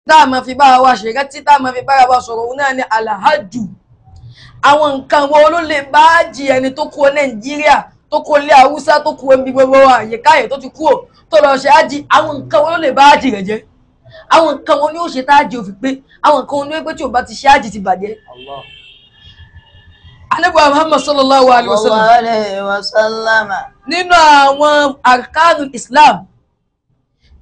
Tá a máa fi bára wa ṣèrántí, tá a máa fi bára wa sọ̀rọ̀, òun náà ni alahaju. Àwọn nǹkan wo ló lè bá jì ẹni tó kú Nàìjíríà, tó kú ilé Haúsá, tó kú ẹbí gbogbo àyíká yẹn tó ti kú ò tó lọ ṣe ájì, àwọn nǹkan wo ló lè bá ájì rẹ̀ jẹ́? Àwọn nǹkan wo ni ó ṣe tá ájì ò fi pé? Àwọn nǹkan wo ni ó pé tí ò bá ti ṣe ájì ti bàjẹ́? Ànábì Muhammad sallallahu alayhi wa sallam nínú àwọn arkanu Islam,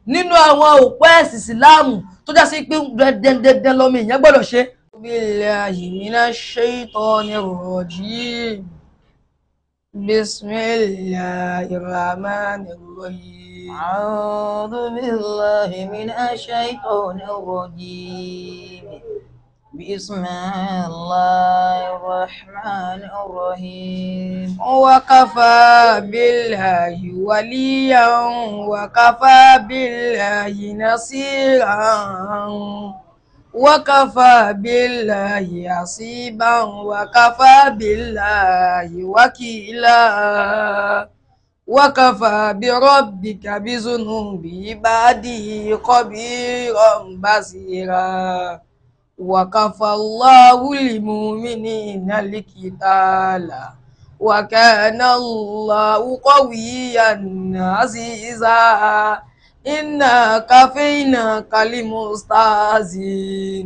nínú àwọn òpó ẹ̀sìn Ìsìláàmù tó já sí pé dandandandan lọ́mọ èèyàn gbọ́dọ̀ ṣe. Billahi minash shaitonir rajim. Bismillahir rahmanir rahim. A'udhu billahi minash shaitonir rajim. Bismillahir rahmanir rahim. Wa kafa billahi waliyan wa kafa billahi nasiran wa kafa billahi hasiban wa kafa billahi wakila wa kafa bi rabbika bi zunubi ibadihi khabiran basira. وكفى الله المؤمنين القتال وكان الله قويا عزيزا إنا كفيناك المستهزئين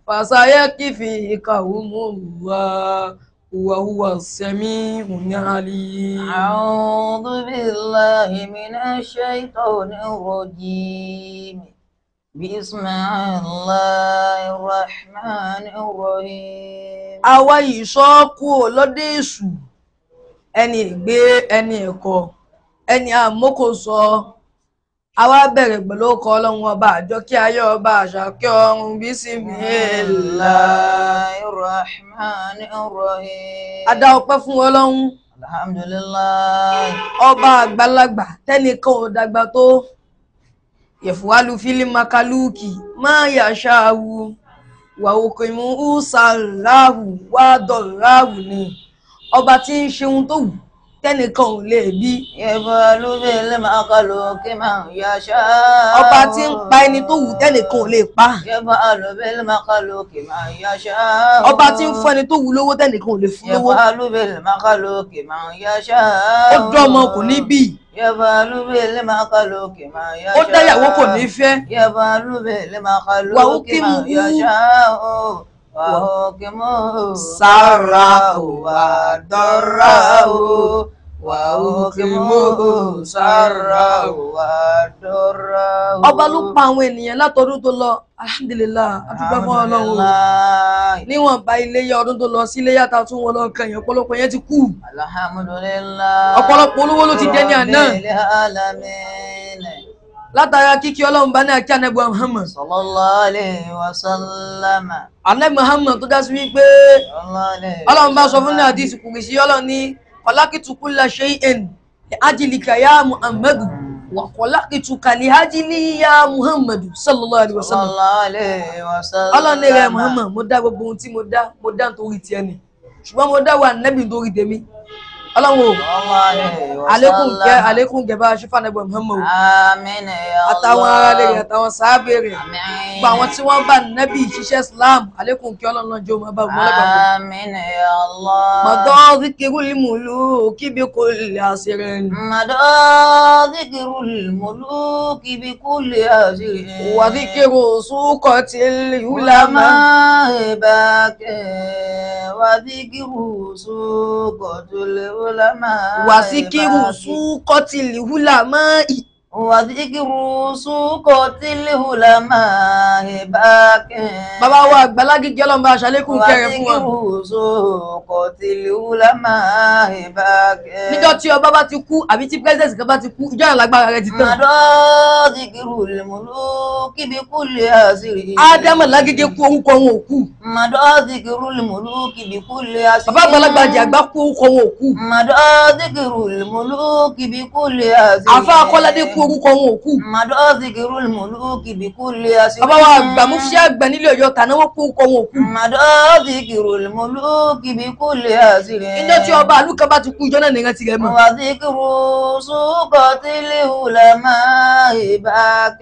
فسيكفيكهم الله وهو السميع العليم. أعوذ بالله من الشيطان الرجيم. بسم الله الرحمن الرحيم. Àwa ìṣọ́ kú lọ́dẹ èṣù, ẹni ìgbé, ẹni ẹ̀kọ́, ẹni àmókòsọ. Àwa bẹ̀rẹ̀ pẹ̀lú ọkọ̀ ọlọ́run ọba àjọkí ayé ọba àṣàkẹ́ ọ̀run. Bismillahir rahmanir rahim. A dá ọpẹ́ fún ọlọ́run. Alhamdulillah. Ọba àgbàlagbà tẹ́nìkan ò dàgbà tó. Yẹ̀fùwálù fílímàkàlùkì máa yà ṣáàwù wà òkè mú ṣàláhù wà dọ̀láhù ni ọba tí ń ṣe ohun tó wù tẹ́nìkan ò lè bí. Yẹ̀fùwálù fílímàkàlùkì máa yà ṣáàwù. Ọba tí ń pa ẹni tó wù tẹ́nìkan ò lè pa. Yẹ̀fùwálù fílímàkàlùkì máa yà ṣáàwù. Ọba tí ń fún ẹni tó wù lówó tẹ́nìkan ò lè fún lówó. Yẹ̀fùwálù fílímàkàlùkì máa yà ṣáàwù. Ó dán ọmọ kò ní bí. Yẹ̀fàlú bil makhluqi ma yasha. Ó dáyàwó kò ní fẹ́. Yẹ̀fàlú bil makhluqi ma yasha. Wà hukimu sarrahu wa darrahu. Wà hukimu sarrahu wa darrahu. Ọba ló pa àwọn ènìyàn látọdún tó lọ. Alhamdulillah, adúpẹ́ fún Ọlọ́run. Níwọ̀n bá iléyá ọdún tó lọ sí iléyá ta tún wọn lọ kẹyìn, ọ̀pọ̀lọpọ̀ yẹn ti kú. Alhamdulillah. Ọ̀pọ̀lọpọ̀ olówó ló ti dẹni àná. Látara kíkí Ọlọ́run bá ní àkí Ànábì Muhammad sallallahu alayhi wa sallam. Ànábì Muhammad tó dá sí wípé Ọlọ́run bá sọ fún ní àdìsí kùrìsì, Ọlọ́run ní khalaqtu kulla shay'in li ajlika ya Muhammadu wa khalaqtuka li ajli ya Muhammadu sallallahu alayhi wa sallam. Ọlọ́run ní rẹ̀ Muhammad, mo dá gbogbo ohun tí mo dá, mo dá nítorí tiẹ̀ ni, ṣùgbọ́n mo dá wa Ànábì nítorí tèmi. Ọlọ́run o, àlékún kẹ́, àlékún gẹ̀ bá aṣífà Ànábì Muhammad o, àtàwọn ará rẹ̀ àtàwọn sàábé rẹ̀, gbogbo àwọn tí wọ́n bá Nábì ṣiṣẹ́ Islam, àlékún kẹ́ Ọlọ́run náà jẹ́ òun bá wọn lápapọ̀. Àmín ya Allah. Mọ̀dọ́ zikirul muluki bi kulli asirin. Mọ̀dọ́ zikirul muluki bi kulli asirin. Wa zikiru suqatil ulama. Baqi. Wa zikiru suqatil ulama. Wa zikiru suqatil ulama. Wàdíkìrú súnkọ̀ tí lèhùlámà ìbákẹ́. Bàbá wa Àgbàlágìgì Ọlọ́run bá aṣàlékún kẹrẹ fún wọn. Wàdíkìrú súnkọ̀ tí lèhùlámà ìbákẹ́. Níjọ́ tí ọba bá ti kú àbí tí pírẹ́sẹ̀sì kan bá ti kú, ìjọ́ ìlágbára rẹ ti tán. Màdọ́dìkìrú lèmùlú kíbi kú lè àṣírí. Ádámù Lágége kú, orúkọ wọn ò kú. Màdọ́dìkìrú lèmùlú kíbi kú lè àṣírí. Bàbá àgbàlagbà àjàgbá kú, orúkọ wọn ò kú. Màdọ́dìkìrú lèmùlú الملوك بكل أسر. Àfa Akọ́ládé kú orúkọ wọn ò kú. مضى ذكر الملوك بكل أسر. Bàbá wa àgbà mufti àgbà nílé Ọ̀yọ́ tànáwó kú orúkọ wọn ò kú. مضى ذكر الملوك بكل أسر. Ìjọ tí ọba àlùkò bá ti kú ìjọ náà nìkan tirẹ̀ mọ́. وذكر سوقة العلماء باق.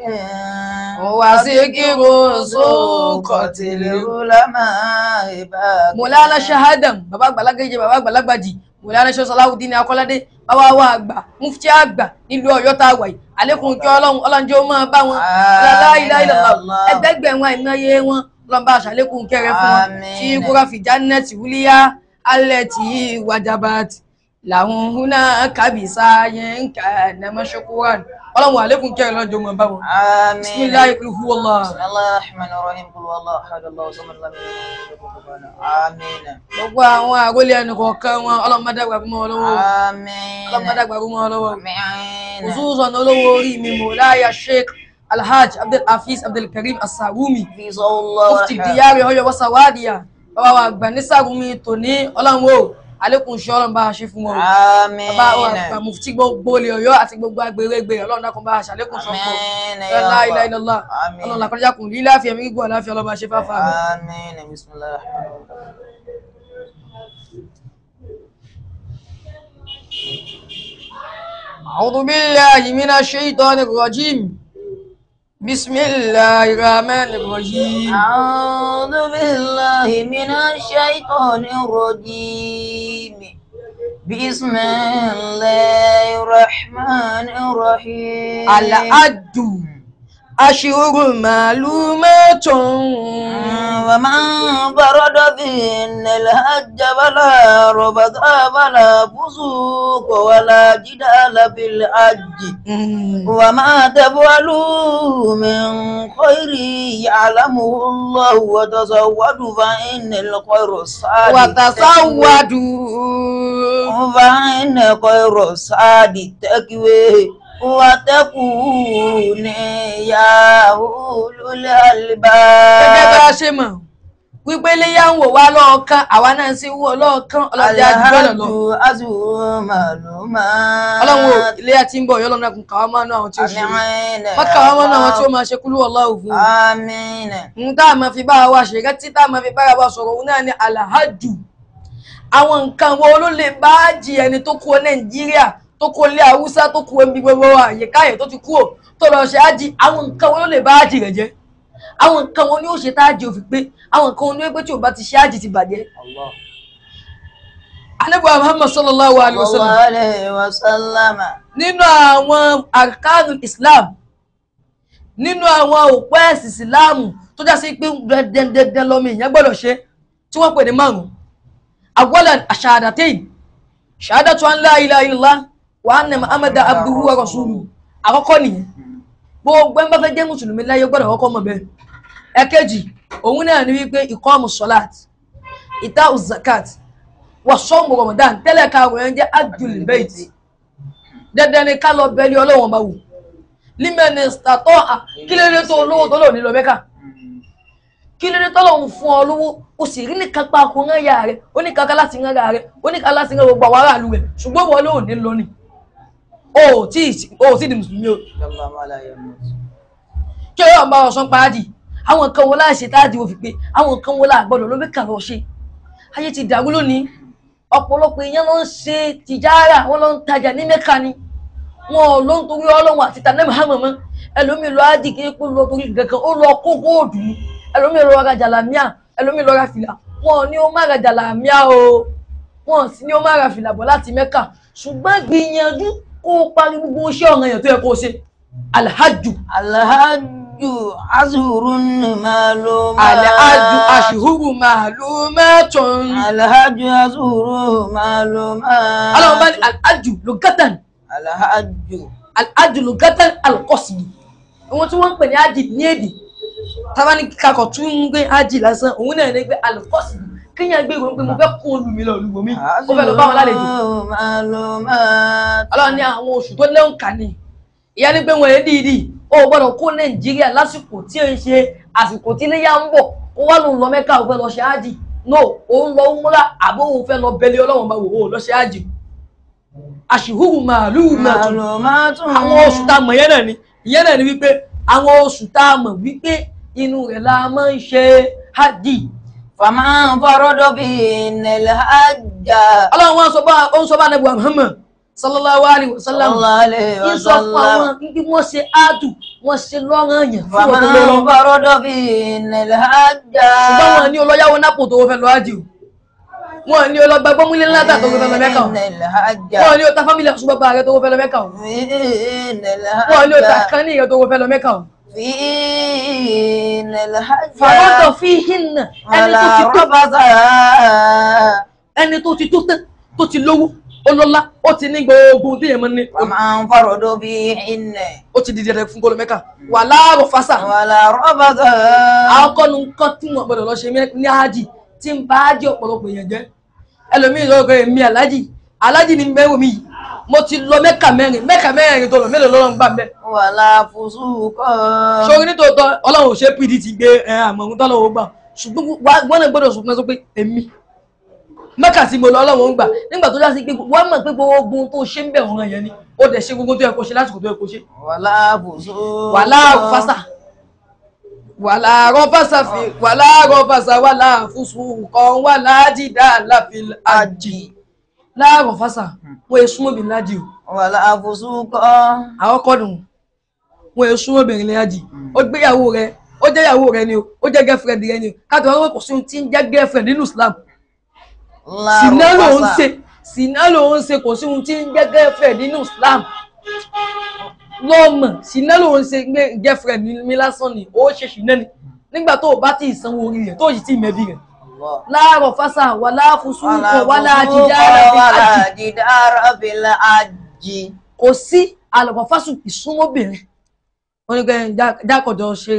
وذكر سوقة العلماء باق. Mọ̀lára Shahadam, bàbá àgbàlagbèjì, bàbá àgbàlagbàjì, Mọ̀lára Sheikh Salawudeen Akọ́ládé, bàbá wa àgbà, mufti àgbà nílùú Ọ̀yọ́ tá a wà yìí, àlékún kí Ọlọ́run Ọlọ́run jẹ́ ó máa bá wọn, la ilaha illallah, ẹgbẹ́gbẹ̀rún àìmọye wọn, Ọlọ́run bá aṣàlékún kẹrẹ fún wọn, tí kúrò fi jannati wúlíyá, alẹ́ tí wajabat, làwọn húnà kábísà yẹn ń kà nàmọ́ṣọ́kúrán, Ọlọ́run àlékún kẹrẹ lọ́jọ́ máa bá wọn. آمين. Bismillahi qul huwallah. بسم الله الرحمن الرحيم قل هو الله أحد الله الصمد لم يلد ولم يولد ولم يكن له. آمين. Gbogbo àwọn àrólé ẹnì kọ̀ọ̀kan wọn, Ọlọ́run má dàgbà mọ́ wọn lọ́wọ́. آمين. Ọlọ́run má dàgbà mọ́ wọn lọ́wọ́. آمين. Khususan olówó orí mi Mọ̀láyà Sheikh Alhaj Abdulhafiz Abdulkarim Asarumi في صلى الله mufti diyari Ọ̀yọ́ wasawadiya, bàbá wa àgbà ní Sàrùmí tòní, Ọlọ́run o àlékún ṣe Ọlọ́run bá a ṣe fún wọn o. آمين. Bàbá wa àgbà mufti gbogbo ilẹ̀ Ọ̀yọ́ àti gbogbo agbèrègbè Ọlọ́run dákun bá a ṣàlékún ṣọpọ. آمين يا La ilaha الله. illallah. آمين. Ọlọ́run làkọjá kùn lílá àfihàn mi gígùn àláfíà Ọlọ́run bá a ṣe fáfá mi. آمين. بسم الله الرحمن الرحيم. أعوذ بالله من الشيطان الرجيم. بسم الله الرحمن الرحيم. أعوذ بالله من الشيطان الرجيم. بسم الله الرحمن الرحيم. العد أشهر معلومات. ومن فرض فيهن الحج فلا رفث ولا فسوق ولا جدال في الحج وما تفعلوا من خير يعلمه الله وتزودوا فإن الخير الزاد وتزودوا فإن خير الزاد التقوى واتقون يا أولو Gẹ́gẹ́ bá الألباب. a ṣe mọ̀ wípé iléyá ń wò wá lọ́ọ̀kan, àwa náà sì ń wò lọ́ọ̀kan, ọlọ́jà àdúgbò lọ. الحج أشهر معلومات. Ọlọ́run o, iléyá tí ń bọ̀ yọ́ lọ́nà kún káwá mọ́nú àwọn tí ó ṣe. آمين. Wọ́n káwá mọ́nú àwọn tí ó máa ṣe kúlú Allahu fún un. آمين. N tá a máa fi bá wa ṣe rántí tá a máa fi bára wa sọ̀rọ̀ òun náà ni alahaju. Àwọn nǹkan wo ló lè bá jì ẹni tó kú Nàìjíríà, tó kú ilé Haúsá, tó kú omi gbogbo àyíká yẹn tó ti kú ò tó lọ ṣe ájì, àwọn nǹkan wo ló lè bá ájì rẹ̀ jẹ́? Àwọn nǹkan wo ni ó ṣe tá ájì ò fi pé? Àwọn nǹkan wo ni ó pé tí ò bá ti ṣe ájì ti bàjẹ́? الله. Ànábì wa Muhammad sallallahu alayhi wa sallam عليه وسلم. nínú àwọn arkanu Islam, nínú àwọn òpó ẹ̀sìn Ìsìláàmù tó já sí pé dandandandan lọ́mọ èèyàn gbọ́dọ̀ ṣe tí wọ́n pè ní márùn-ún. Awwalan ash-shahadatayn, shahadatu an la ilaha illallah wa anna Muhammadan abduhu wa rasuluhu, àkọ́kọ́ nìyẹn. Gbogbo ẹni bá fẹ́ jẹ́ mùsùlùmí láyé gbọ́dọ̀ kọ́kọ́ mọ̀ bẹ́ẹ̀. Ẹ̀kejì òun náà ní wípé iqamu salat, ita'u zakat, wa sawmu Ramadan, tẹ́lẹ̀ karùn-ún ẹ̀ ń jẹ́ hajjul bayt. Dandan ni ká lọ bẹ̀lẹ́ Ọlọ́run bá wù límẹ̀ni sàtọ́ à kí ló dé tó olówó tó lò ní lọ Mẹ́kà? Kí ló dé tó lòun fún ọ lówó o sì rí ní kápá kó rán ya rẹ, ó ní kápá láti rán ra rẹ, ó ní kápá láti rán gbogbo àwọn aráàlú rẹ, ṣùgbọ́n wọ́n ló ní lọ ni o ò tí ì di mùsùlùmí o. الله ما لا يموت. Kí Ọlọ́run bá ọ̀sán paádì àwọn nǹkan wo láṣẹ táàdì òfin pé àwọn nǹkan wo láàgbọ́dọ̀ ló Mẹ́kà lọ ṣe. Ayé ti dàrú lónìí, ọ̀pọ̀lọpọ̀ èèyàn ló ń ṣe tìjára, wọ́n ló ń tajà ní Mẹ́kà ni, wọn ò ló ń torí Ọlọ́run àti tànà Muhammad mọ́. Ẹlòmíì lọ ájì kí kó lọ torí kankan, ó lọ kó góòdù ni. Ẹlòmíì lọ ra jàlámíà, ẹlòmíì lọ ra fìlà. Wọn ò ní ó má ra jàlámíà o, wọn ò sì ní ó má ra fìlà bọ̀ láti Mẹ́kà, ṣùgbọ́n gbìyànjú kó o parí gbogbo iṣẹ́ ọ̀ràn èèyàn tó yẹ kó o ṣe. Alhajju. Alhajju ashhurun ma'lumat. Alhajju ashhurun ma'lumatun. Alhajju ashhurun ma'lumat. Ọlọ́run bá ní alhajju lugatan. Alhajju. Alhajju lugatan alqasd. Ohun tí wọ́n ń pè ní ájì ní èdè tábà ní kakọ̀ tún ń gbé ájì lásán, òun náà ní gbé alqasd, kéèyàn gbé ìròyìn pé mo fẹ́ kún olùmí lọ olùmọ̀ mi, ó fẹ́ lọ bá wọn lálejò. Ma'lumat. Ọlọ́run ní àwọn oṣù tó lẹ́hùn kà ní ìyá ní pé wọ́n yé dìídì ó gbọ́dọ̀ kó Nàìjíríà lásìkò tí ó ń ṣe àsìkò tí iléyá ń bọ̀ kó wá lòun lọ Mẹ́kà, ó fẹ́ lọ ṣe ájì. No, òun lọ múra àbó òun fẹ́ lọ bẹ̀lẹ̀ Ọlọ́run bá wò ó lọ ṣe ájì. Àṣìhùrù màlúùmàtù. Àwọn oṣù tá a mọ̀ yẹn náà ni, ìyẹn náà ni wípé àwọn oṣù tá a mọ̀ wípé inú rẹ̀ la máa ń ṣe hajj. Faman farada fihinna al-hajja. Ọlọ́run wọn sọ bá ó ń sọ bá Ànábì Muhammad sallallahu alayhi wa sallam. Ń sọ fún àwọn bí wọ́n ṣe áàdù wọ́n ṣe lọ́rọ̀ yẹn fún ọdún lọ́rọ̀. Faman farada fihinna al-hajja. Ṣùgbọ́n wọn ní olóyàwó nápò tó fẹ́ lọ hajj o. Wọ́n ní ọlọ́gbà gbọ́múlé ńlá tó fẹ́ lọ Mẹ́kà o. Wọ́n ní ọta fámílì àṣù bàbá rẹ tó fẹ́ lọ Mẹ́kà o. Wọ́n ní ọta kání rẹ tó fẹ́ lọ Mẹ́kà o. Fàrọ́tọ̀ fi hinna ẹni tó ti tó tán tó ti lówó ó lọ́lá ó ti ní gbogbo tí èèyàn máa ní. Faman farada fihinna. Ó ti dìde rẹ fún kó lọ Mẹ́kà. Wà láàrọ̀ fásà. Wà láàrọ̀ fásà. Àwọn kọ́nu nǹkan tí wọ́n gbọ́dọ̀ lọ ṣe ní hajj tí ń bá hajj ọ̀pọ̀lọpọ̀ èèyàn jẹ́. Ẹlòmíì lọ pé èmi alájì alájì ni mẹ́wò mi yìí mo ti lọ Mẹ́kà mẹ́rin Mẹ́kà mẹ́rin tó lọ mélòó lọ́rọ̀ ń gbà mẹ́. Wàlá fusuqa. Sórí nítòótọ́ Ọlọ́run ò ṣe pd ti gbé àmọ́ ohun tọ́lọ́wọ́ gbà ṣùgbọ́n wọ́n náà gbọ́dọ̀ sọ pé èmi Mẹ́kà tí mo lọ Ọlọ́run ń gbà nígbà tó dá sí pé wọ́n mọ̀ pé gbogbo ohun tó ṣe ń bẹ̀ wọ́n yẹn ni ó dẹ̀ ṣe gbogbo tó yẹ kó ṣe lásìkò tó yẹ kó ṣe. Wàlá fusuqa. Wàlá fásà wàlá rọ́fàṣà fi wàlá rọ́fàṣà wàlá fusuqa wàlá jidala fil hajji láàrọ̀ fásà wọ́n èé súnmọ́ obìnrin lájì o. Wàlá fusuqa. Àwọn kọ́dùn wọ́n èé súnmọ́ obìnrin lájì ó gbéyàwó rẹ ó jẹ́ ìyàwó rẹ ni o ó jẹ́ girlfriend rẹ ni o káàtó wọn kò sí ohun tí ń jẹ́ girlfriend nínú Islam. Sìnà ló ń ṣe sìnà ló ń ṣe kò sí ohun tí ń jẹ́ girlfriend nínú Islam lọ́mọ sìnà ló ń ṣe girlfriend mi lásán ni ó ṣe ṣìnà ni nígbà tó o bá ti sanwó orí rẹ̀ tó o sì ti mẹ́bí rẹ̀ láàrọ̀ fásà wà láàfusúkọ̀ wà láàjìdára fil hajji kò sí àlọ́fásù ìsúnmọ́bìnrin wọ́n ní pé jákọ̀jọ ṣe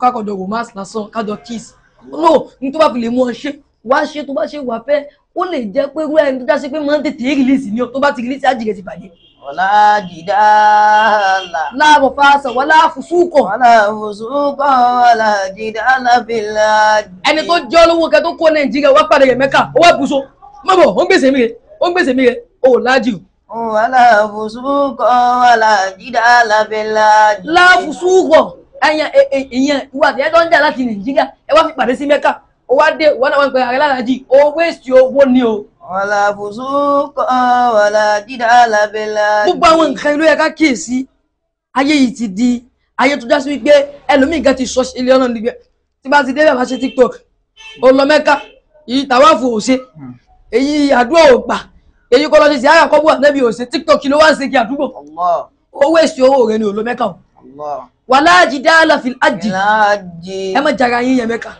kákọ̀jọ romance lásán kájọ kiss no ní tó bá fi lè mú ọ ṣe wá ṣe tó bá ṣe wà fẹ́ ó lè jẹ́ pé irú ẹni tó já sí pé máa ń tètè release ni tó bá ti release hajj rẹ̀ ti bàjẹ́. Wàlá jìdáàlà. Láàrọ̀ fásà wà láàfusúkọ̀. Wàlá fusuqa wàlá jìdáàlà fil hajji. Ẹni tó jẹ́ olówó kẹ tó kó Nàìjíríà wá pàdé rẹ̀ Mẹ́kà ó wá bùsọ mọ́bọ̀ ó ń gbèsè mi rẹ̀ ó ń gbèsè mi rẹ̀ ó lájì o. Wàlá fusuqa wàlá jìdáàlà fil hajji. Láàfusúkọ̀ ẹ̀yàn ìyẹn ìwà àti ẹ̀dọ́ ń jà láti Nàìjíríà ẹ wá fi pàdé sí Mẹ́kà ó wá dé wọ́n náà wọ́n ń pè ààrẹ lálàájì ó wéèsì owó ni o. Wàlá fusuqa wàlá jìdáàlà fil hajji. Gbogbo àwọn nǹkan ìlú yẹ ká kíyèsí ayé yìí ti di ayé tó já sí wípé ẹlòmíì gan ti sọ ilé ọ̀nà nígbẹ́ tí bá ti dé bàbá ṣe TikTok ó lọ Mẹ́kà èyí tàwáàfù ò ṣe èyí àdúrà ò gbà èyí kọ́ lọ ṣe sí àyà kọ́bù ànábì ò ṣe TikTok ló wá ń ṣe kí àdúgbò owó èsì owó rẹ ni ò lọ Mẹ́kà o. Wàlá jìdáàlà fil hajji ẹ má jara yín yẹn Mẹ́kà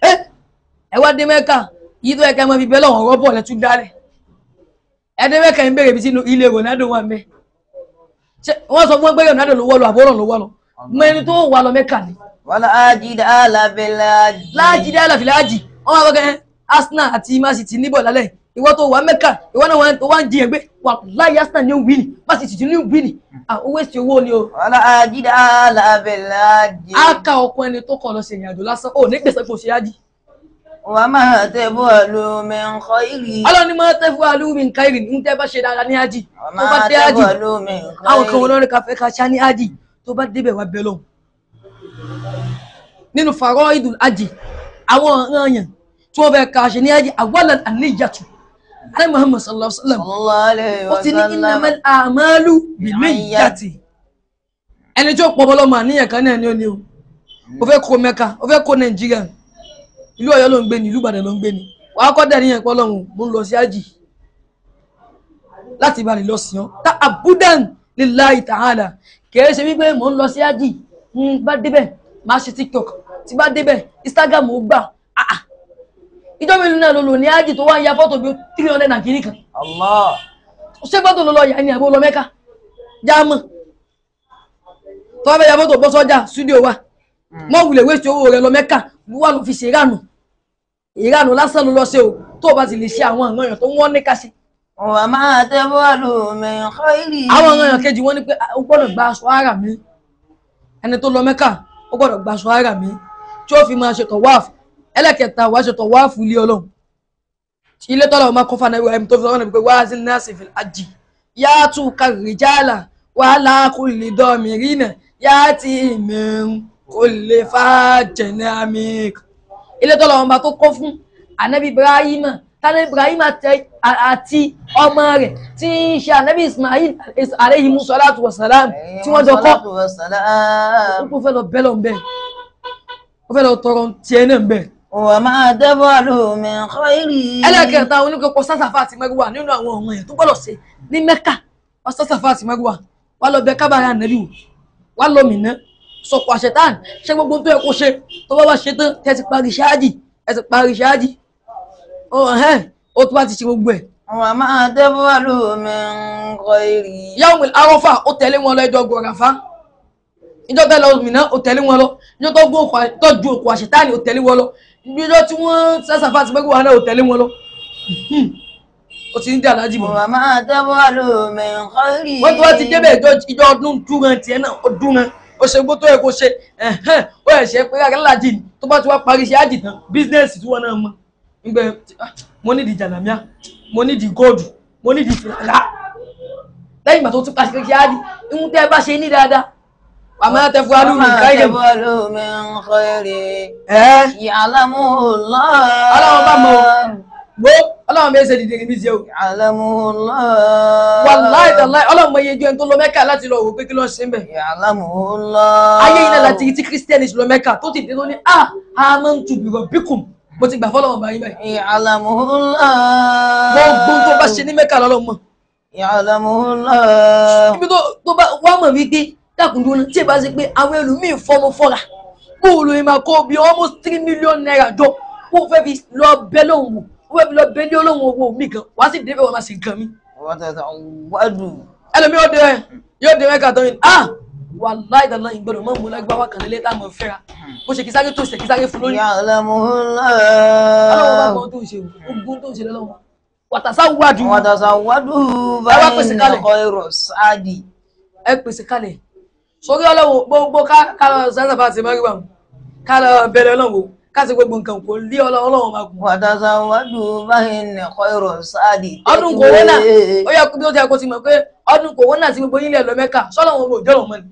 ẹ wá dé Mẹ́kà yìí tó yẹ ká máa fi bẹ́ẹ̀ lọ́wọ́ rọ́bọ̀ lẹ́tún dálẹ̀ ẹ dé Mẹ́kà ń bèrè ibi sínú ilé Ronaldo wà mẹ́ wọ́n sọ fún wọn pé Ronaldo ló wọ́ lọ àbúrò ló wọ́ lọ mọ ẹni tó wà lọ Mẹ́kà ni. Wàlá jìdáàlà fil hajji. Láàjìdáàlà fil hajji wọ́n wá kọ́kẹ́ Arsenal àti Man City níbọ̀ lálẹ́ ìwọ tó wà Mẹ́kà ìwọ náà wà ń jiyàn gbé wà láyé Arsenal ní wíìnì Man City ní wíìnì owó èsì owó ni o. Wàlá jìdáàlà fil hajji. Á ka ọkọ ẹni tó kọ lọ sí ìrìnàjò lásán ò ní gbèsè kò ṣe ájì. Wa ma taf'alu min khairin. Ọlọ́run ní ma taf'alu min khairin ń tẹ́ bá ṣe dáadáa ní ájì tó bá dé ájì àwọn kan wọn lọ́rẹ́ káfẹ́ ká ṣá ní ájì tó bá débẹ̀ wá bẹ́ẹ̀ lọ́hùn. Nínú faraidul ájì àwọn ọ̀ranyàn tí wọ́n fẹ́ ká ṣe ní ájì awwalan an-niyyatu alẹ́ Muhammad sallallahu alaihi wasallam ó ti ní innamal a'malu binniyati ẹni tí ó pọ̀ bọ́lọ́mọ àníyàn kan náà ni ó ní o ó fẹ́ kó Mẹ́kà ó fẹ́ kó Nàìjíríà ìlú Ọ̀yọ́ ló ń gbé ni ìlú Ìbàdàn ló ń gbé ni wàá kọ́ dẹ̀ níyàn pé Ọlọ́run mo ń lọ sí ájì láti ìbàdàn lọ sí ọ́n tá abudan lillahi ta'ala kìí ṣe wípé mò ń lọ sí ájì ń bá débẹ̀ máa ṣe TikTok tí bá débẹ̀ Instagram ó gbà áà ìjọ mi náà ló lò ní ájì tó wá ń ya fọ́tò bí 300 and kìíní kan ṣé fọ́tò ló lọ yà ní àbó lọ Mẹ́kà jáàmù tó bá fẹ́ ya fọ́tò bọ́ sọ́jà studio wa mọ́ wulẹ̀ wéṣẹ̀ owó rẹ lọ Mẹ́kà wà ló fi ṣe ìrànù ìrànù lásán ló lọ ṣe o tó o bá ti lè ṣe àwọn ọ̀ràn èèyàn tó wọ́n ní ká ṣe. Wa ma taf'alu min khairin. Àwọn ọ̀ràn èèyàn kejì wọ́n ní pé o gbọ́dọ̀ gba aṣọ ara mi ẹni tó lọ Mẹ́kà ó gbọ́dọ̀ gba aṣọ ara mi tí ó fi máa ṣe tọ̀wáàfù ẹlẹ́kẹta wàá ṣe tọ̀wáàfù ilé Ọlọ́run ilé tọ́lá ọmọ kọfà náà ẹ̀mí tó fi sọ́wọ́n pé wá sí nasi fil hajji Ya'tuka rijala wa ala kulli damirina ya'ti min kulli fajjin amik. Ilé tọ́lọ́run bá tó kọ́ fún Ànábì Ibrahim, tánà Ibrahim àti ọmọ rẹ̀ tí ń ṣe Ànábì Ismail alayhi salatu wa salam tí wọ́n jọ kọ́. Ó fẹ́ lọ bẹ́lọ̀ ń bẹ́ẹ̀, ó fẹ́ lọ tọrọ tiẹ̀ náà ń bẹ́ẹ̀. Wa ma taf'alu min khairin. Ẹlẹ́kẹta oníkẹ́kọ̀ọ́ sásàfà àti mẹ́rùwà nínú àwọn ọmọ yẹn tó gbọ́dọ̀ ṣe ní Mẹ́kà. Wọ́n sásàfà àti mẹ́rùwà wá lọ bẹ kábàárà Ànábì wò, wá lọ Mínà, sọ̀kò àṣetán, ṣé gbogbo tó yẹ kó ṣe tó bá wá ṣe tán tẹ́ ti parí ṣáájì, ẹ ti parí ṣáájì, ó tó bá ti ṣe gbogbo ẹ̀. Wa ma taf'alu min khairin. Yawmul Arafa ó tẹ̀lé wọn lọ ẹjọ́ gọ̀ọ̀ràfá, ìjọ tẹ́lẹ̀ Mínà ó tẹ̀lé wọn lọ, ìjọ tó ju òkú àṣetán ó tẹ̀lé wọn lọ, ìjọ tí wọ́n sásàfà àti mẹ́rùwà náà ó tẹ̀lé wọn lọ. Ó ti ń dé aláàjì mọ́. Wa ma taf'alu min khairin. Wọ́n ti wá ti débẹ̀ ìjọ ọdún dúran tiẹ̀ náà ó dúran, ó ṣe gbó tó yẹ kó ṣe, ó ẹ̀ ṣe pé aláàjì ni tó bá ti wá parí iṣẹ́ àjì tán, bísínẹ́sì tí wọ́n náà mọ̀ nígbẹ́ mo nídìí jàlámíà, mo nídìí góòdù, mo nídìí fìlàlà. Lẹ́yìn ìgbà tó tún parí iṣẹ́ àjì, ihun tẹ́ ẹ bá ṣe ní dáadáa, wa ma taf'alu min khairin. Wa ma taf'alu min khairin. Ya'lamuhu Allah. Ọlọ́run bá mọ̀ wo, Ọlọ́run bẹ́ẹ̀ ṣe dìde ní ṣe o. Ya'lamuhu Allah. Wallahi tallahi Ọlọ́run mọ iye ju ẹni tó lọ Mẹ́kà láti lọ wò pé kí ló ń ṣe ń bẹ̀. Ya'lamuhu Allah. Ayé iná láti rí tí kírísítẹ́nì lọ Mẹ́kà tó ti dé tó ní amantu bi rabbikum, mo ti gbà fọ́lọ́run bá yín báyìí. Ya'lamuhu Allah. Gbogbo tó bá ṣe ní Mẹ́kà lọ́lọ́run mọ̀. Ya'lamuhu Allah. Ibi tó bá wá mọ̀ wípé dákùndún tí ì bá ṣe pé àwọn ẹlòmíì fọmọ fọ́ra bóòlù ìmọ̀ kó bí almost 3 million naira jọ kó fẹ́ fi lọ bẹ́ lóhùn wò, ó fẹ́ fi lọ bẹ́ lé olóhùn owó mi kan wá sí débẹ̀ wọn máa ṣe nǹkan mi. Ẹlòmíì ó dé yóò dé Mẹ́kà tán yìí, ah wàláì dàlá ìgbọ́dọ̀ mọ́ mú lágbáwá kan lé táwọn fẹ́ra bó ṣe kí sáré tó ṣe kí sáré fún lórí. Ọlọ́run bá mọ tó ń ṣe ogun tó ń ṣe lọ́wọ́. Wàtàsáwádùú. Wàtàsáwádùú báyìí khairu sáàdì. Ẹ pèsè kalẹ̀ sórí Ọlọ́run gbogbo kálọ̀ sásàfà àti mẹ́rìnwá kálọ̀ bẹ̀rẹ̀ Ọlọ́run káṣí gbogbo nǹkan kò lé Ọlọ́run máa gùn. Wàtàsáwádùú báyìí khairu sáàdì. Ọdún kòrónà ó yẹ kó tí a kò ti mọ̀ pé ọdún kòrónà tí gbogbo yín lẹ̀ lọ Mẹ́kà sọ́lọ́run ò jọ̀rọ̀ mọ́ ni.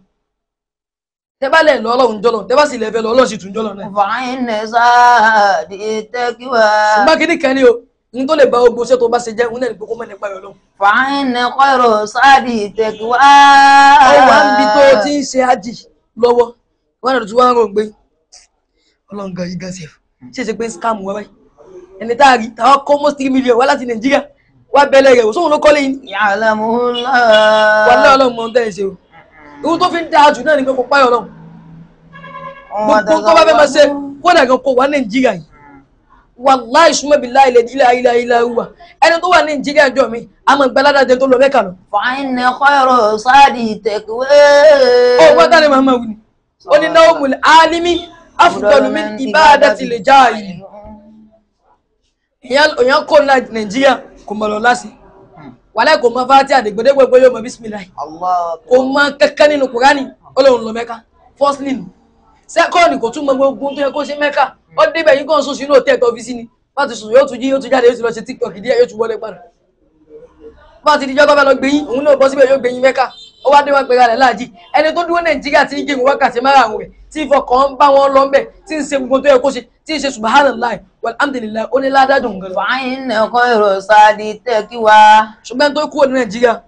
Tẹ́ bá lẹ̀ lọ Ọlọ́run jọ̀lọ̀, tẹ́ bá sì lẹ̀ fẹ́ lọ Ọlọ́run sì tún jọ̀lọ̀ náà. Fàáyín sáàdì tẹ́kíwá. Ṣùgbọ́n kí ni kan ni o, n tó lè ba ogun iṣẹ́ tó bá ṣe jẹ́, òun náà ní kókó mọ́ nípa Ọlọ́run. Fàáyín khairu sáàdì tẹ́kíwá. Ó wà níbi tó ti ń ṣe ájì lọ́wọ́, wọ́n náà tún wá ń rò pé Ọlọ́run gan yìí gan ṣe ṣe ṣe pé ń scam wá báyìí. Ẹni tá a rí, táwọn kó almost 3 million wá láti Nàìjíríà, wá bẹ́lẹ̀ rẹ̀ wò, sóhun ló kọ́lé yìí. Ya'lamuhullah. Wàlẹ́ Ọlọ́run mọ̀ ń tẹ́ ẹ ṣe o. Ohun tó fi ń dáa jù náà ni pé kò páyọ̀ Ọlọ́run. Gbogbo tó bá fẹ́ máa ṣe kódà gan kó wà Nàìjíríà yìí. Wàláì súnmọ́ bí láìlẹ̀ ilẹ̀ ilẹ̀ ilẹ̀ wà. Ẹni tó wà Nàìjíríà jọ mi, a mọ̀ gbaládàjẹ tó lọ Mẹ́kà lọ. Fàáyín khairu sáàdì tẹ́kíwá. Ó gbọ́dọ̀ ní màmá wí ni. Ó ní nawmul alimi afdalu min ibadatil jahili. Èèyàn kó Nàìjíríà kò mọ̀ lọ lásì. Wàláì kò mọ fáti àdìgbòdégbò pé yóò mọ bísímìláì. Kò mọ kankan nínú Kùránì, ó lóun lọ Mẹ́kà. Firstly nù. Second, kò tún mọ gbogbo tó yẹ kó ṣe Mẹ́kà. Ó débẹ̀ yín kàn sùn sínú òtẹ́ tó fi sí ni. Bá ti sùn yóò tún jí, yóò tún jáde, yóò tún lọ ṣe TikTok díẹ̀, yóò tún wọlé padà. Bá ti dijọ́ tó fẹ́ lọ gbé yín, òun náà bọ́ síbẹ̀ yóò gbé yín Mẹ́kà. Ó wá dé wá pẹ̀lú alẹ́ láàjì. Ẹni tó dúró Nàìjíríà tí ń gé wákàtí márùn-ún rẹ̀, tí ìfọkàn ń bá wọn lọ ńbẹ̀, tí ń ṣe gbogbo tó yẹ kó ṣe, tí ń ṣe subhanallah walhamdulillah, ó ní ládàjọ́ nǹkan lọ. Fàáyín khairu sáàdì tẹ́kíwá. Ṣùgbọ́n tó kúrò ní Nàìjíríà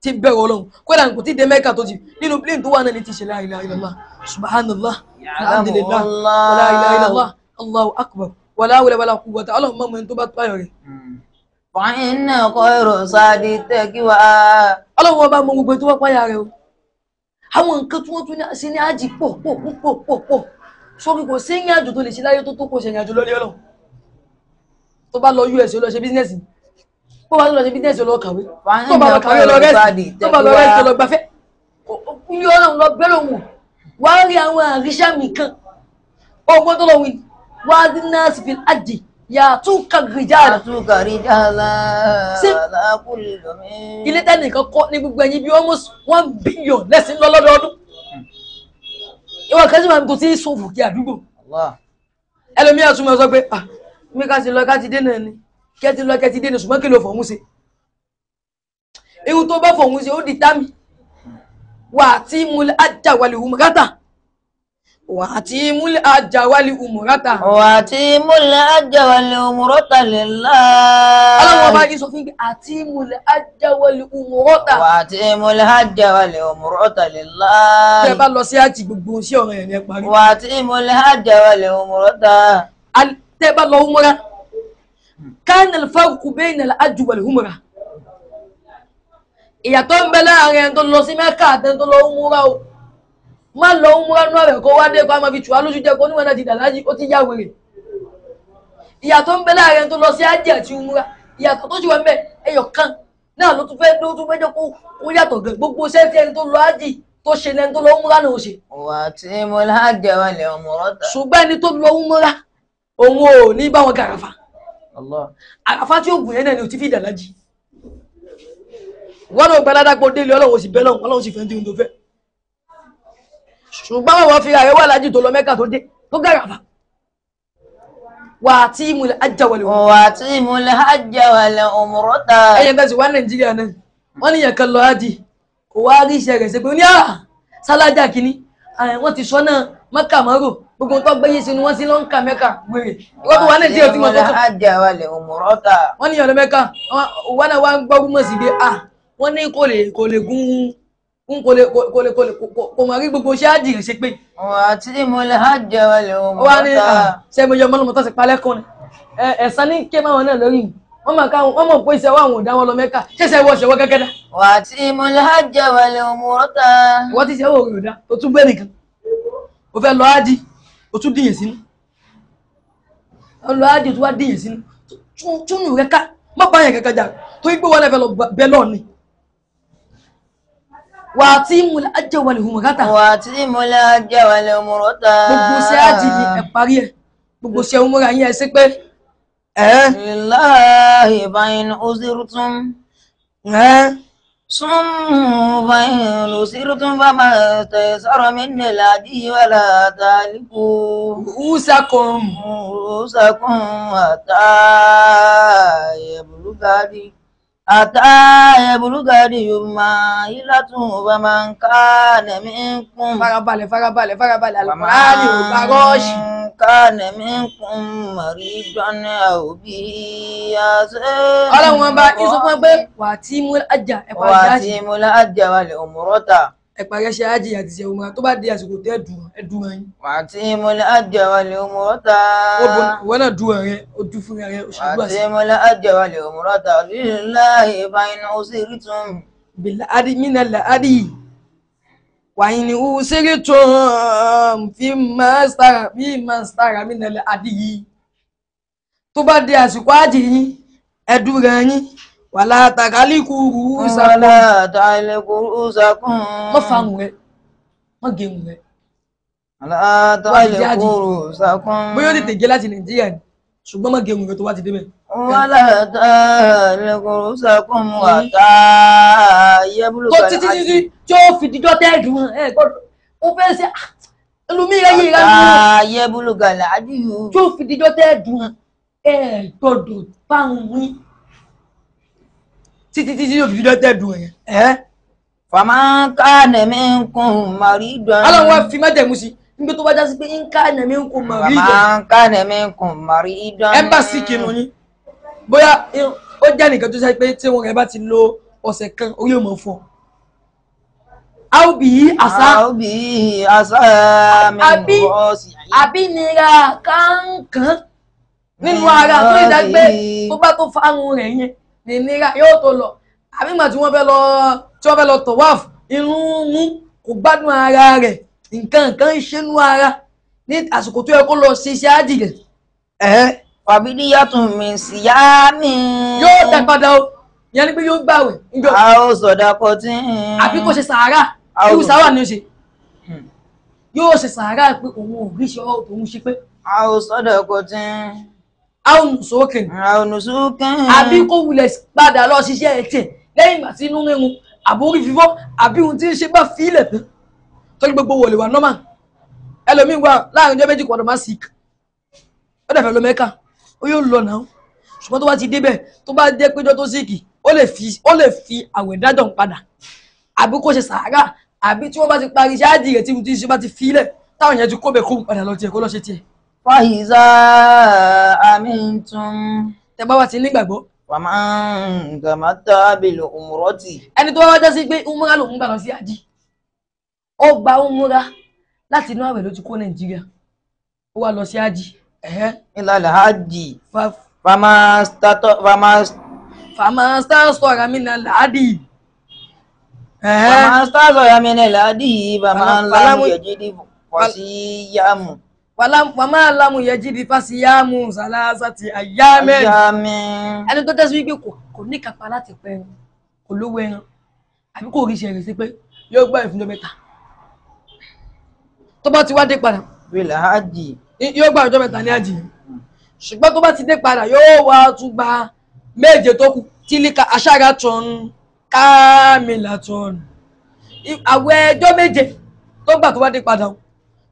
ti bẹ̀rù Ọlọ́run, kódà kò tí dé Mẹ́kà tó ti nínú plane tó wà náà ní ti ṣe la ilaha illallah subhanallah alhamdulillah wala ilaha illallah allahu akbar wala hawla wala quwwata. Ọlọ́run mọ́mọ́ ẹni tó bá páyọ̀ rẹ̀. Fàáyín khairu sáàdì tẹ́kíwá. Ọlọ́run ọba mọ gbogbo tó wá páyà rẹ̀ o. Àwọn nǹkan tí wọ́n tún ṣe ní ájì pọ̀ pọ̀ pọ̀ pọ̀ pọ̀ sórí kò sí ìrìn àjò tó lè ṣe láyé tó tó kò ṣe ìrìn àjò lórí Ọlọ́run. Tó bá lọ US lọ ṣe bísínẹ́sì, bó bá lọ ṣe bísínẹ́sì lọ kàwé, tó bá lọ kàwé lọ rẹ́sì, tó bá lọ rẹ́sì lọ gbafẹ́, ilé Ọlọ́run lọ bẹ́rẹ̀ wò, wá rí àwọn àríṣà mi kan, ọgbọ́n tó lọ wí, wá dín náà sì fi àjì yàtúkà rìjàlá. Yàtúkà rìjàlá. Sí ilé tẹ́nìkan kọ́ ní gbogbo ẹ̀yìn bí almost 1 billion lẹ́sìn lọ lọ́dọọdún. Ìwọ kan sì máa ń kó sí sòfò kí àdúgbò. Ẹlòmíà tún máa sọ pé ah mi ká ti lọ ká ti dé náà ni, kẹ́ ti lọ kẹ́ ti dé náà, ṣùgbọ́n kí ló fọ̀hún ṣe? Ewu tó bá fòun ṣe ó di tami. Wà tí múlẹ̀ ajá wàlẹ̀ umrata. Wà tí múlẹ̀ ajá wàlẹ̀ umrata. Wà tí múlẹ̀ ajá wàlẹ̀ umrata lillah. Ọlọ́run ọba yìí sọ fún mi àti múlẹ̀ ajá wàlẹ̀ umrata. Wà tí múlẹ̀ ajá wàlẹ̀ umrata lillah. Tẹ́ bá lọ sí àjì gbogbo sí ọ̀rọ̀ yẹn ní ẹ parí. Wà tí múlẹ̀ ajá wàlẹ̀ umrata. Tẹ́ bá lọ umra. Kana al-farqu bayna al-hajj wal-umra. Ìyàtọ̀ ń bẹ láàrin ẹni tó lọ sí Mẹ́kà àti ẹni tó lọ umra o. Má lọ umra nú àwẹ̀ kó wá dé kó a máa fi tù wá lójú jẹ́ kó níwọ̀n náà ti dàlájì ó ti yá wèrè. Ìyàtọ̀ ń bẹ láàrin ẹni tó lọ sí hajj àti umra. Ìyàtọ̀ tó ti wà ń bẹ ẹyọ kan náà ló tún fẹ́ ló tún fẹ́ jẹ́ kó yàtọ̀ gan. Gbogbo iṣẹ́ tí ẹni tó lọ hajj tó ṣe lẹni tó lọ umra náà ó ṣe. Wà tí múlẹ̀ ajá wàlẹ̀ umrata. Ṣùgbọ́n ẹni tó lọ umra òun ò ní bá wọn gàràfà. Àràfá tí ó gùn yẹn náà ni ò ti fi dàlájì. Wọ́n náà gbẹ́lá dápò délé ọlọ́run sì bẹ́lọ́run ọlọ́run sì fẹ́ tí ó tó fẹ́. Ṣùgbọ́n wọ́n fi ààrẹ wà lájì tó lọ Mẹ́kà tó dé tó gàràfà. Wà tí múlẹ̀ ajá wal umrata. Wà tí múlẹ̀ ajá wal umrata. Ẹyẹ bẹ́ẹ̀ sì wá Nàìjíríà náà wọ́n níyàn kan lọ ájì kò wá rí iṣẹ́ rẹ̀ ṣe pé ó ní àrà sálájà kínní wọ́n ti sọ náà Mẹ́kà mọ́rò gbogbo tó gbéyé sínú wọ́n sí ló ń ka Mẹ́kà wèrè. Wọ́n tó wà Nàìjíríà tí wọ́n tó tún. Wọ́n níyàn lọ Mẹ́kà wọ́n náà wá ń gbọ́ rúmọ̀ sí pé à wọ́n ní kò lè kò lè gún kò lè kò lè kò lè kò mọ̀ rí gbogbo iṣẹ́ ájì rẹ̀ ṣe pé. Wà tí múlẹ̀ ajá wal Ó wá ní umrata. ṣé mo yọ ọmọlọmọ tó ti palẹ́ kan ni ẹ̀sán ní ké máwọn náà lórí wọ́n mọ̀ káwọn wọ́n mọ̀ pé iṣẹ́ wa àwọn ò dá wọn lọ Mẹ́kà ṣẹ̀ṣẹ̀ wọ ṣẹ̀wọ́ gẹ́gẹ́ dá. Wà tí múlẹ̀ ajá wal umrata. Wọ́n ti ṣẹ́wọ́ òrò dá tó tún gbé nìkan ó fẹ́ lọ ájì ó tún dìyàn sínú ó lọ ájì tó wá dìyàn sínú túnú rẹ ká má bá yẹn kankan jà tó yí pé wọ́n fẹ́ lọ bẹ́ lọ́ọ̀ ni. Wà á tí múlẹ̀ ajá wal umrata. Wà á tí múlẹ̀ ajá wal umrata. Gbogbo iṣẹ́ ájì ni ẹ parí ẹ̀ gbogbo iṣẹ́ umra yín ẹ sí pé. Lillahi fa in usirtum. Summu fa in usirtum fama istaysara minal hadyi wala tahliqu ru'usakum. Ru'usakum hatta yablugha mahillahu faman kana minkum. Farabalẹ̀ farabalẹ̀ farabalẹ̀ Al-Qur'ani ò bá rọ́ọ̀ṣì. Kana minkum maridan aw bihi azan. Ọlọ́run ọba ìsọ fún ẹ pé wà á tí mú ajá ẹ parí Wà á ájì. tí múlẹ̀ ajá wal umrata. Ẹ parí ẹṣẹ ájì àti ṣe umra tó bá di àsìkò tẹ́ ẹdùn ẹyin. Wà á tí múlẹ̀ ajá wal umrata. Ìwọ náà dùn ẹrẹ ó dùn fún ẹrẹ ó Wà ṣàdúrà á sí. tí múlẹ̀ ajá wal umrata lillahi fa in usirtum. Bil adi minal adi. Wa in usirtum fi ma stara minal adi. Tó bá di àsìkò ájì yín ẹdùn rẹ yín wala takaliku ru'usakum. Wala tahliqu ru'usakum. Má farun rẹ má gẹrun rẹ. Wala tahliqu ru'usakum. Bóyá ó tètè gé láti Nàìjíríà ni ṣùgbọ́n má gẹrun rẹ tó bá ti débẹ̀. Wala tahliqu ru'usakum hatta yablugha Tó títí títí tí ó fi dijọ́ tẹ́ẹ̀dùn ẹ gbọ́dọ̀ ó fẹ́ ṣe ẹlòmíì rẹ yìí rẹ nù. Hatta yablugha al-hadyu. Tí ó fi dijọ́ tẹ́ẹ̀dùn ẹ gbọ́dọ̀ fáwọn yín títí títí tí ó fi dijọ́ tẹ́ẹ̀dùn ẹ. Faman kana minkum maridan. Ọlọ́run wá fi májẹ̀mú sí níbi tó bá já sí pé ń ká ẹ̀nà mi ń kó mọ̀ rí ìjọ. Faman kana minkum maridan. Ẹ bá sí kinu yín bóyá ó jẹ́ nìkan tó ṣe pé tí wọn rẹ̀ bá ti lo ọ̀sẹ̀ kan orí ò mọ̀ fọ́. A ó bì í àṣà. A ó bì í àṣà min rọ́ọ̀sì. Àbí nira kankan nínú ara tó ìdágbé tó bá tó fárun rẹ̀ yẹn ní nira yóò tó lọ. Àbí ìgbà tí wọ́n fẹ́ lọ tọ̀wáf inú mú kò gbádùn ara rẹ̀ nǹkan kan ń ṣe nú ara ní àsìkò tó yẹ kó lọ ṣe iṣẹ́ ájì rẹ̀. Fàbídíyàtún mi síyámi. Yóò dá padà o, ìyẹn ni pé yóò gbàwẹ̀ níjọ́. A ó sọ̀dàkọ̀ tí. Àbí kó ṣe sàárà, irú sàárà ni ó ṣe. Yóò ṣe sàárà pé òun ò rí iṣẹ́ ọwọ́ tòun ṣe pé. A ó sọ̀dàkọ̀ tí. A ó nù sókè. A ó nù sókè. Àbí kó wulẹ̀ padà lọ ṣiṣẹ́ ẹ̀tẹ̀ lẹ́yìn ìgbà tí inú rírun àbórí fífọ́ àbí ohun tí ń ṣe bá fi ilẹ̀ tán. Torí gbogbo wò lè wà nọ́mà. Ẹlòmíín wà láàrin ọjọ́ méjì kò gbọdọ̀ má sick. Ó dẹ̀ fẹ́ lọ Mẹ́kà, ó yóò lọ náà. Ṣùgbọ́n tó bá ti débẹ̀ tó bá jẹ́ péjọ tó síìkì Ó lè fi àwẹ̀ dájọ́ ń padà, àbí kó ṣe sàárà, àbí tí wọ́n bá ti parí iṣẹ́ ájì rẹ̀ tí mo ti ṣe bá ti filẹ̀ táwọn yẹn ti kó bẹ̀ kó padà lọ tiẹ̀ kó lọ ṣe tiẹ̀. Fàhíza amintum. Tẹ bá wá ti nígbàgbọ́. Faman tamatta'a bil umrati. Ẹni tó bá wá jásí pé umra lòun gbà lọ sí ájì, ó gba umra láti inú àwẹ̀ ló ti kó Nàìjíríà, ó wá lọ sí ájì. Ilal hajji. Fama stasara minal hadi. Fama stasara minal hadi faman lam yajid fasiyamu. Wàmá lámù yajid fasiyamu salasati ayyamin. Ẹni tó tẹ́sí wípé kò ní kápá láti pẹ́ ẹran, kò lówó ẹran, àbí kò rí iṣẹ́ rẹ̀ sí pé yóò gbà ìfúnjọ mẹ́ta. Tó bá ti wá dé padà, bil hajji. Yóò gbà ọjọ́ mẹ́ta ní àjì. Ṣùgbọ́n tó bá ti dé padà yóò wá tún gba méje tó kù, tílíkà aṣára tún kámìlà tún. Àwẹ̀ ẹjọ́ méje tó gbà tó bá dé padà,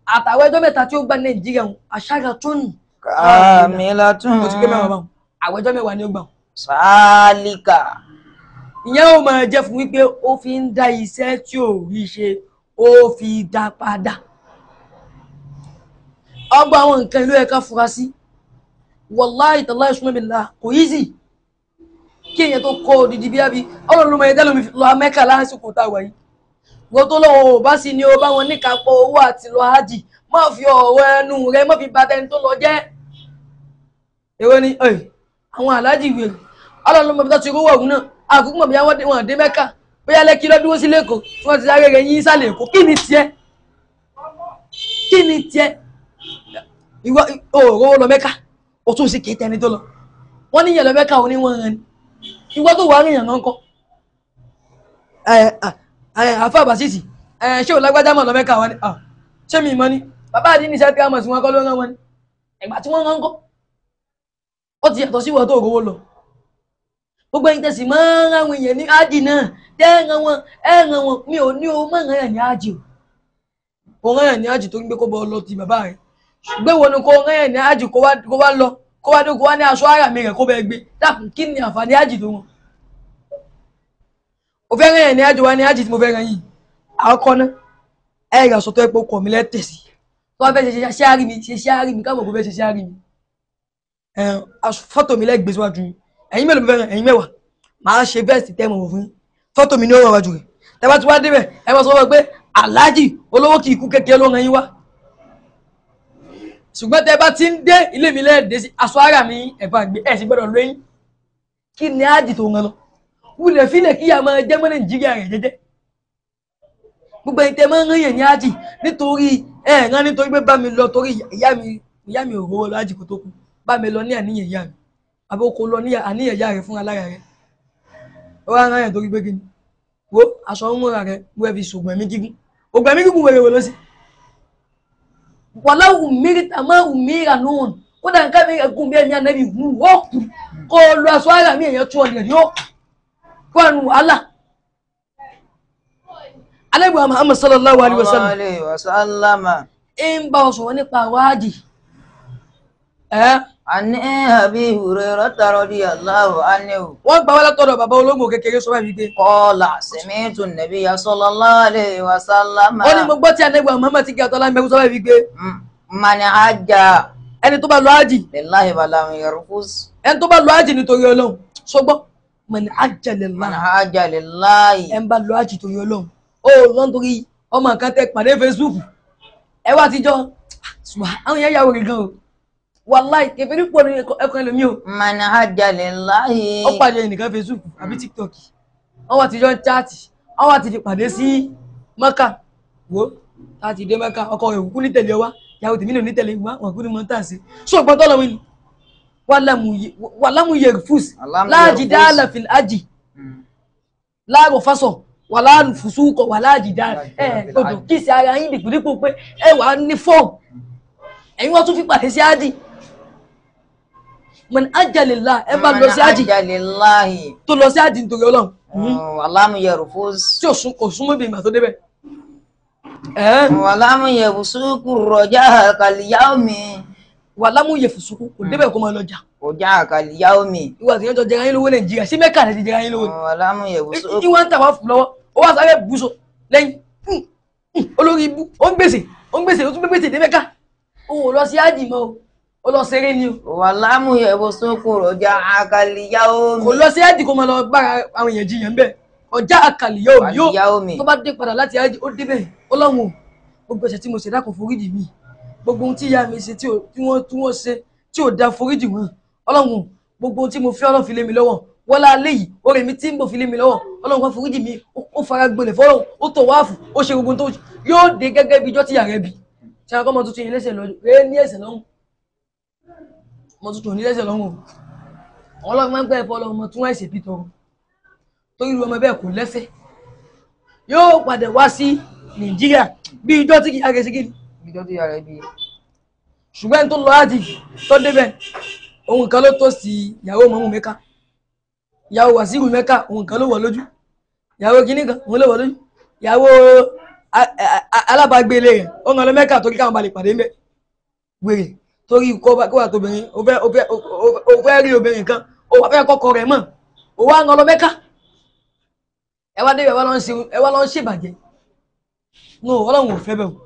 àtàwẹ̀ ẹjọ́ mẹ́ta tí ó gbà Nàìjíríà aṣára tún kámìlà tún. Ó ti pé mẹ́wàá báwọn, àwẹ̀ ẹjọ́ mẹ́wàá ni ó gbà. Sálíkà. Ìyẹn ó máa jẹ́ fún wípé ó fi ń dá iṣẹ́ tí ò rí ṣe, ó fi dá padà. Ọgbà àwọn nǹkan ìlú ẹ̀ka fura sí. Wàláhì tàláhì summa billah kò easy kí èèyàn tó kọ́ odidi bí ábí ọlọ́run ló mọ ẹ̀dá lómi lọ Mẹ́kà lásìkò tá a wà yìí. Wọ́n tó lọ́wọ́ ò bá sì ní o bá wọn níkàápọ̀ owó àti lọ hájì, má fi ọ̀rọ̀ ẹnu rẹ má fi bàtà ẹni tó lọ jẹ́. Èwo ni àwọn aláàjì wèrè ọlọ́run ló mọ ibi tó ti rówó ọ̀hún náà, àkókò mọ̀ bí wọ́n dé Mẹ́kà bóyá Lẹ́kí lọ dúró sí Lẹ́kọ̀ọ́ tí wọ́n ti sáré rẹ̀ yín sálẹ̀ Èkó. Kí ni tiẹ̀? Kí ni tiẹ̀? Ìwọ òróró lọ Mẹ́kà, o tún sì kéé tẹni tó lọ. Wọ́n ní ìyẹn lọ Mẹ́kà ò ní wọ́n rán ni. Ìwọ tó wà ríyàn náà ń kọ́. Àfa àbàṣìṣì ṣé ò lágbájá mọ̀ lọ Mẹ́kà wọn ni? Ṣé mi mọ́ ni? Bàbá àdín ní sẹ́tí àmọ̀ sí wọn kọ́ ló rán wọn ni. Ìgbà tí wọ́n rán kọ́, ó ti yàtọ̀ sí ìwọ tó òróró lọ. Gbogbo ẹ̀yin tẹ̀sí máa ń rán àwọn èèyàn ní ájì náà, tẹ́ ẹ̀ rán wọn, ẹ̀ rán wọn, mi ò ní o mọ̀ rán yàn ní ájì o. Kò rán yàn ní ájì tó ń gbé kó bọ́ lọ ti bàbá rẹ̀. Gbé wo ni kò rán yàn ní ájì kó wá lọ, kó wá dé kó wá ní aṣọ ara mi rẹ̀ kó bẹ́ẹ̀ gbé. Dákun, kí ni àǹfààní ájì tó wọn? O fẹ́ rán yàn ní ájì wá ní ájì tí mo fẹ́ rán yìí. Àkọ́kọ́ náà, ẹ rà aṣọ tó ẹ pé ọkọ mi lẹ́tẹ̀ sí. Tó bá fẹ́ ṣe ṣe àárí mi, ṣe ṣe àárí mi, káàmọ̀ kó fẹ́ ṣe ṣe àárí mi. Fọ́tò mi lẹ́gbẹ̀ẹ́ síwájú yìí. Ẹ̀yin mélòó mi fẹ́ rán? Ẹ̀yin mẹ́wàá. Màá ṣe vẹ́ẹ̀sì tẹ́ mọ̀ fún yín. Fọ́tò mi ní ó wà wájú rẹ̀. Tẹ́ bá ti wá débẹ̀, ẹ máa sọ fún pé aláàjì olówó kì í kú kékeré ló ràn yín wá. Ṣùgbọ́n tẹ́ bá ti ń dé ilé mi lẹ́ẹ̀dẹ́ sí aṣọ ara mi ẹ̀fà gbé ẹ̀ sì gbọ́dọ̀ lóyún. Kí ni ájì tó ń lọ? Wulẹ̀ fílẹ̀ kí a máa jẹ́ mọ́ Nàìjíríà rẹ̀ jẹ́jẹ́. Gbogbo ẹ̀yin tẹ́ máa ń rán yẹn ní ájì nítorí ẹ̀ rán nítorí pé bá mi lọ torí ìyá mi ò rówó lọ ájì kó tó kú. Bá mi lọ ní àníyàn ìyá mi. Àbí o kò lọ ní àníyàn ìyá rẹ̀ fún alára rẹ̀. Ó wá rán yẹn torí pé kí ni? Wo aṣọ ń múra rẹ̀ wọ́n fi ṣògùn ẹ̀mí gígùn. Ògùn ẹ̀mí gígùn wèrè wò ló sí. Wàlá umírita má umíra nùn. Kódà nǹkan mi ẹ̀gùn bí ẹ̀mí ànábì wù ó kù. Kó o lọ aṣọ ara mi èèyàn tún ọ̀nà yóò kó ẹnu wàhálà. Ànábì wa Muhammad sallallahu alayhi wa sallam. Ń bá ọ sọ̀rọ̀ nípa wáàdì. Àní Abi Hurairata radiyallahu anhu. Wọ́n gbà wá látọ̀dọ̀ bàbá olóńgbò kékeré sọ báyìí wípé. Qala sami'tu an-nabiyya sallallahu alayhi wa sallam. Ó ní mo gbọ́ tí Ànábì Muhammad ti gé àtọ́lá mẹ́kú sọ báyìí wípé. Man hajja. Ẹni tó bá lọ ájì. Lillahi falam yarfus. Ẹni tó bá lọ ájì nítorí Ọlọ́run. Sọgbọ́n. Man hajja lillahi. Man hajja lillahi. Ẹni bá lọ ájì torí Ọlọ́run. Ó lọ nítorí ọmọ kan tẹ pàdé Facebook. Ẹ wá àtijọ́. Àwọn yẹn yà wòrè gan o. Wàláì kẹfẹ́rí pọ̀ ní ẹ̀kọ́ ẹlòmí o. Man hajja lillahi. Ó pàdé ẹnìkan Facebook àbí TikTok. Wọ́n wá ti jọ ń chaati. Wọ́n wá ti fi pàdé sí Mẹ́kà. Wo tá a ti dé Mẹ́kà ọkọ rẹ̀ kúkú ní tẹ̀lé wa. Ìyàwó tèmi náà ní tẹ̀lé wa. Wọ́n kú ní mọ́tà sí. Sọ gbọ́n tọ́lọ̀ wí ni. Wàlámù yarfus. La jidala fil hajji. Láàrọ̀ fásọ̀. Wàlá fùsùkọ̀ wàlá jidala. Ẹ gbọ́dọ̀ kí sí ara yín dìpòdìpò pé ẹ wà ní fọ́ọ̀mù. Ẹ̀yin wọ́n tún fi pàdé sí ájì. Man hajja lillah ẹ bá lọ sí ájì tó lọ sí ájì nítorí Ọlọ́run. Walam yarfus. Tí kò súnmọ́ bí ìgbà tó débẹ̀. Walam yafsuku raja'a kal yawmi. Walam yafsuku kò débẹ̀ kó máa lọ jà. Rọjà kàlíyáwómi. Ìwà àti ìyẹn jọ jẹra yín lówó Nàìjíríà sí Mẹ́kà lẹ ti jẹra yín lówó. Wàlámù yẹ̀bùsùkù. Ìwà ń tàwa fún lọ́wọ́ ó wá sáré bùsọ̀ lẹ́yìn olórí ibú ó ń gbèsè ó ń gbèsè ó tún gbé gbèsè dé Mẹ́kà. O ò lọ sí ájì mọ́ o, ó lọ ṣeré ni o. Wàlámù yẹ̀bùsùkù rọjà kàlíyáwómi. Kò lọ sí ájì kó máa lọ bára àwọn èèyàn jiyàn bẹ́ẹ̀. Ọjà àkàlíyáwómi yóò tó bá dé padà láti ájì ó débẹ̀ Ọlọ́run o gbogbo ẹ̀ṣẹ̀ tí mo ṣe dákun foríjì mi, gbogbo ohun tí ìyá mi ṣe tí wọ́n ṣe tí ò da foríjì wọn Ọlọ́run, gbogbo ohun tí mo fẹ́ Ọlọ́run fi lé mi lọ́wọ́, wọ́lá alẹ́ yìí oore mi tí ń bọ̀ fi lé mi lọ́wọ́ Ọlọ́run kan foríjì mi, ó fara gbolẹ̀ fọlọ́run, ó tọ̀ wáàfù, ó ṣe gbogbo tó yóò dé gẹ́gẹ́ bí ijọ́ tí ìyá rẹ̀ bí. Ṣé àwọn ọmọ tuntun yìí lẹ́sẹ̀ lọ́jọ́ rẹ̀ ní ẹ̀sẹ̀ lọ́hùn, ọmọ tuntun ní lẹ́sẹ̀ lọ́hùn o. Ọlọ́run máa ń gbẹ́ ẹ̀fọ́ ọlọ́run tún ẹ̀sẹ̀ bí tọrọ torí irú ọmọ bẹ́ẹ̀ kò lẹ́sẹ̀, yóò padà wá sí Nàìjíríà bí ijọ́ tí ìyá rẹ̀ ṣe kí ni. Ijọ́ tí ìyá rẹ̀ bí. Ṣùgbọ́n tó lọ láti tó débẹ̀ ohun kan ló tó sí ìyàwó mọ́mú Mẹ́kà, ìyàwó Wàsíù Mẹ́kà ohun kan ló wọ̀ lójú, ìyàwó kìíní kan òun ló wọ̀ lójú, ìyàwó alábàágbélé rẹ̀ ó ń lọ Mẹ́kà torí káwọn balẹ̀ pàdé ńbẹ̀ wèrè torí kó wà tóbìnrin ó fẹ́ rí obìnrin kan ó wà fẹ́ kọ́kọ́ rẹ̀ mọ̀ ó wá ń lọ Mẹ́kà ẹ wá débẹ̀ ẹ wá lọ ń ṣèbàjẹ́. No, Ọlọ́run ò fẹ́ bẹ́ẹ̀ o.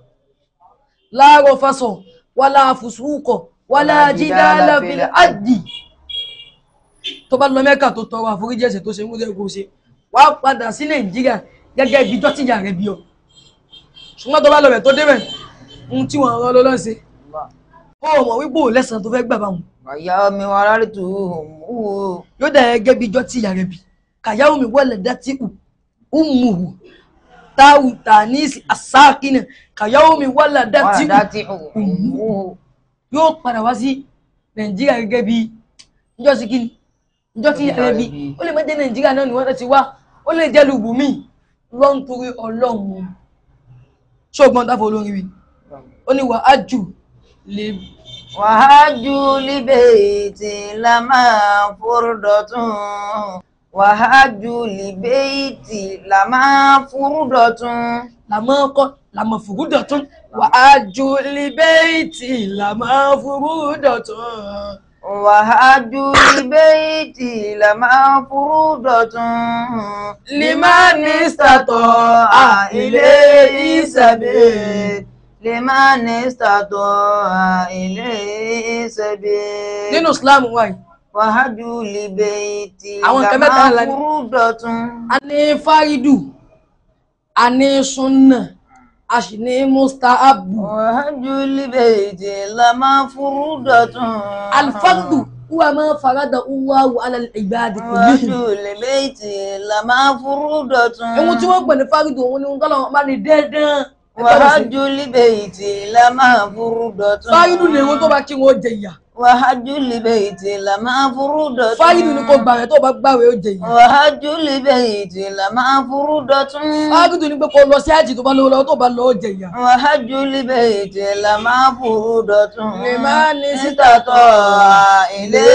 Láàárọ̀ fásọ̀ wàlá fùsùkọ̀ wàlá jídálà fil hajji. Tó bá lọ Mẹ́kà tó tọrọ àforíjì ẹ̀ṣẹ̀ tó ṣe ń wúlẹ̀ kó ṣe wá padà sí Nàìjíríà gẹ́gẹ́ bí jọ́tìyà rẹ̀ bí ọ. Ṣùgbọ́n tó bá lọ bẹ̀ tó débẹ̀ ohun tí wọ́n rán lọ́lọ́ ṣe ó mọ̀ wípé ò lẹ́sàn-án tó fẹ́ gbà báwọn. Kàyà mi wà lárí tù ú. Yóò dà gẹ́gẹ́ bí jọ́tìyà rẹ̀ bí kàyà omi wọlé dátì ù mùhù táwù tàníìsì àsáàkínà kàyà omi wọlé dátì ù mùhù. Yóò padà wá sí Nàìjíríà gẹ́gẹ́ bí njọ́ sí kíni njọ́ tí yàrá bí ó lè má jẹ́ Nàìjíríà náà ni wọ́n ti wá, ó lè jẹ́ lùbùmí lọ́ntorí Ọlọ́run. Ṣọ́gbọ́n dáfọ́ olórin wí ó ní wà á jù lè. Wàhájú líbèétì la máa fúrúdọ̀tún. Wàhájú líbèétì la máa fúrúdọ̀tún. Làmọ́ kọ́ làmọ́ fúrúdọ̀tún. Wàhájú líbèétì la máa fúrúdọ̀tún. Wàhájú líbèétì la máa fúrúdọ̀tún. Limani sàtọ̀ à ilé ìsàbẹ̀. Limani sàtọ̀ ilé ìsàbẹ̀. Nínú Islam wa yìí. Wàhájú líbèétì Àwọn nǹkan mẹ́ta la la máa ní. fúrúdọ̀tún. A ní fárídù, a ní súnà, a sì ní mustahabu. Wàhájú líbèétì la máa fúrúdọ̀tún. Alfardu huwa ma farada Allahu ala al-ibadi kullihim. Wàhájú líbèétì la máa fúrúdọ̀tún. Ohun tí wọ́n ń pè ní fárídù òun ni ohun tọ́lọ́run bá ní dandan. Wàhájú líbèétì la máa fúrúdọ̀tún. Fárídù ni ohun tó bá kí wọn ó jẹ ìyà. Wàhájú líbèétì la máa fúrúdọ̀tún. Fárídù ni kò gbààwẹ̀, tó bá gbààwẹ̀ ó jẹ ìyà. Wàhájú líbèétì la máa fúrúdọ̀tún. Fárídù ni pé kó lọ sí àjì tó bá lówó lọ́wọ́, tó bá lọ ó jẹ ìyà. Wàhájú líbèétì la máa fúrúdọ̀tún. Limani Sítàtọ̀ ilé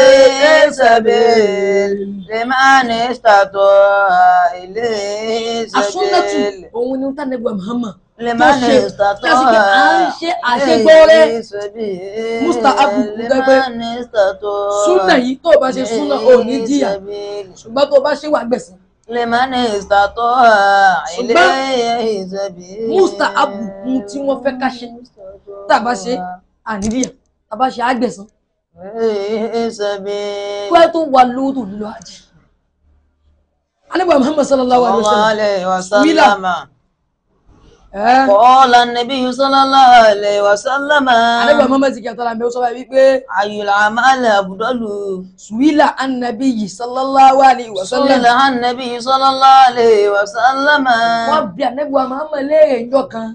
sabil. Limani sítàtọ̀ ilé Asúnnàtù sabil. òun ni tánẹ́gbà Muhammad tó Limani ṣe sítàtọ̀ lásìkò à ń ṣe àṣegbọ́rẹ́ ilé sabil. Mustahabu gẹ́gẹ́ Limani sítàtọ̀ súnà yìí tó o bá ṣe súnà ò ní jìyà, sabil. ṣùgbọ́n tó o bá ṣe wà gbẹ̀san. Limani sítàtọ̀ ilé Ṣùgbọ́n sabil. Mustahabu ohun tí wọ́n fẹ́ ká ṣe, tá a bá ṣe àníríyà, tá a bá ṣe àgbẹ̀san. Ilé sabil. Kó ẹ tó wà lówó tó nílò àjì. Ànábì Muhammad sallallahu alaihi wasallam. Alaihi wasallam. Ẹ́ Qala an-nabiyyu sallallahu alaihi wasallam. Ànábì Muhammad ti kí àtàlà mi ó sọ báyìí wípé Ayyul a'mali afdalu. Suwila annabi sallallahu alaihi wasallam. Su'ila an-nabiyyu sallallahu alaihi wasallam. Wọ́n bi Ànábì Muhammad léèrè ńjọ́ kan.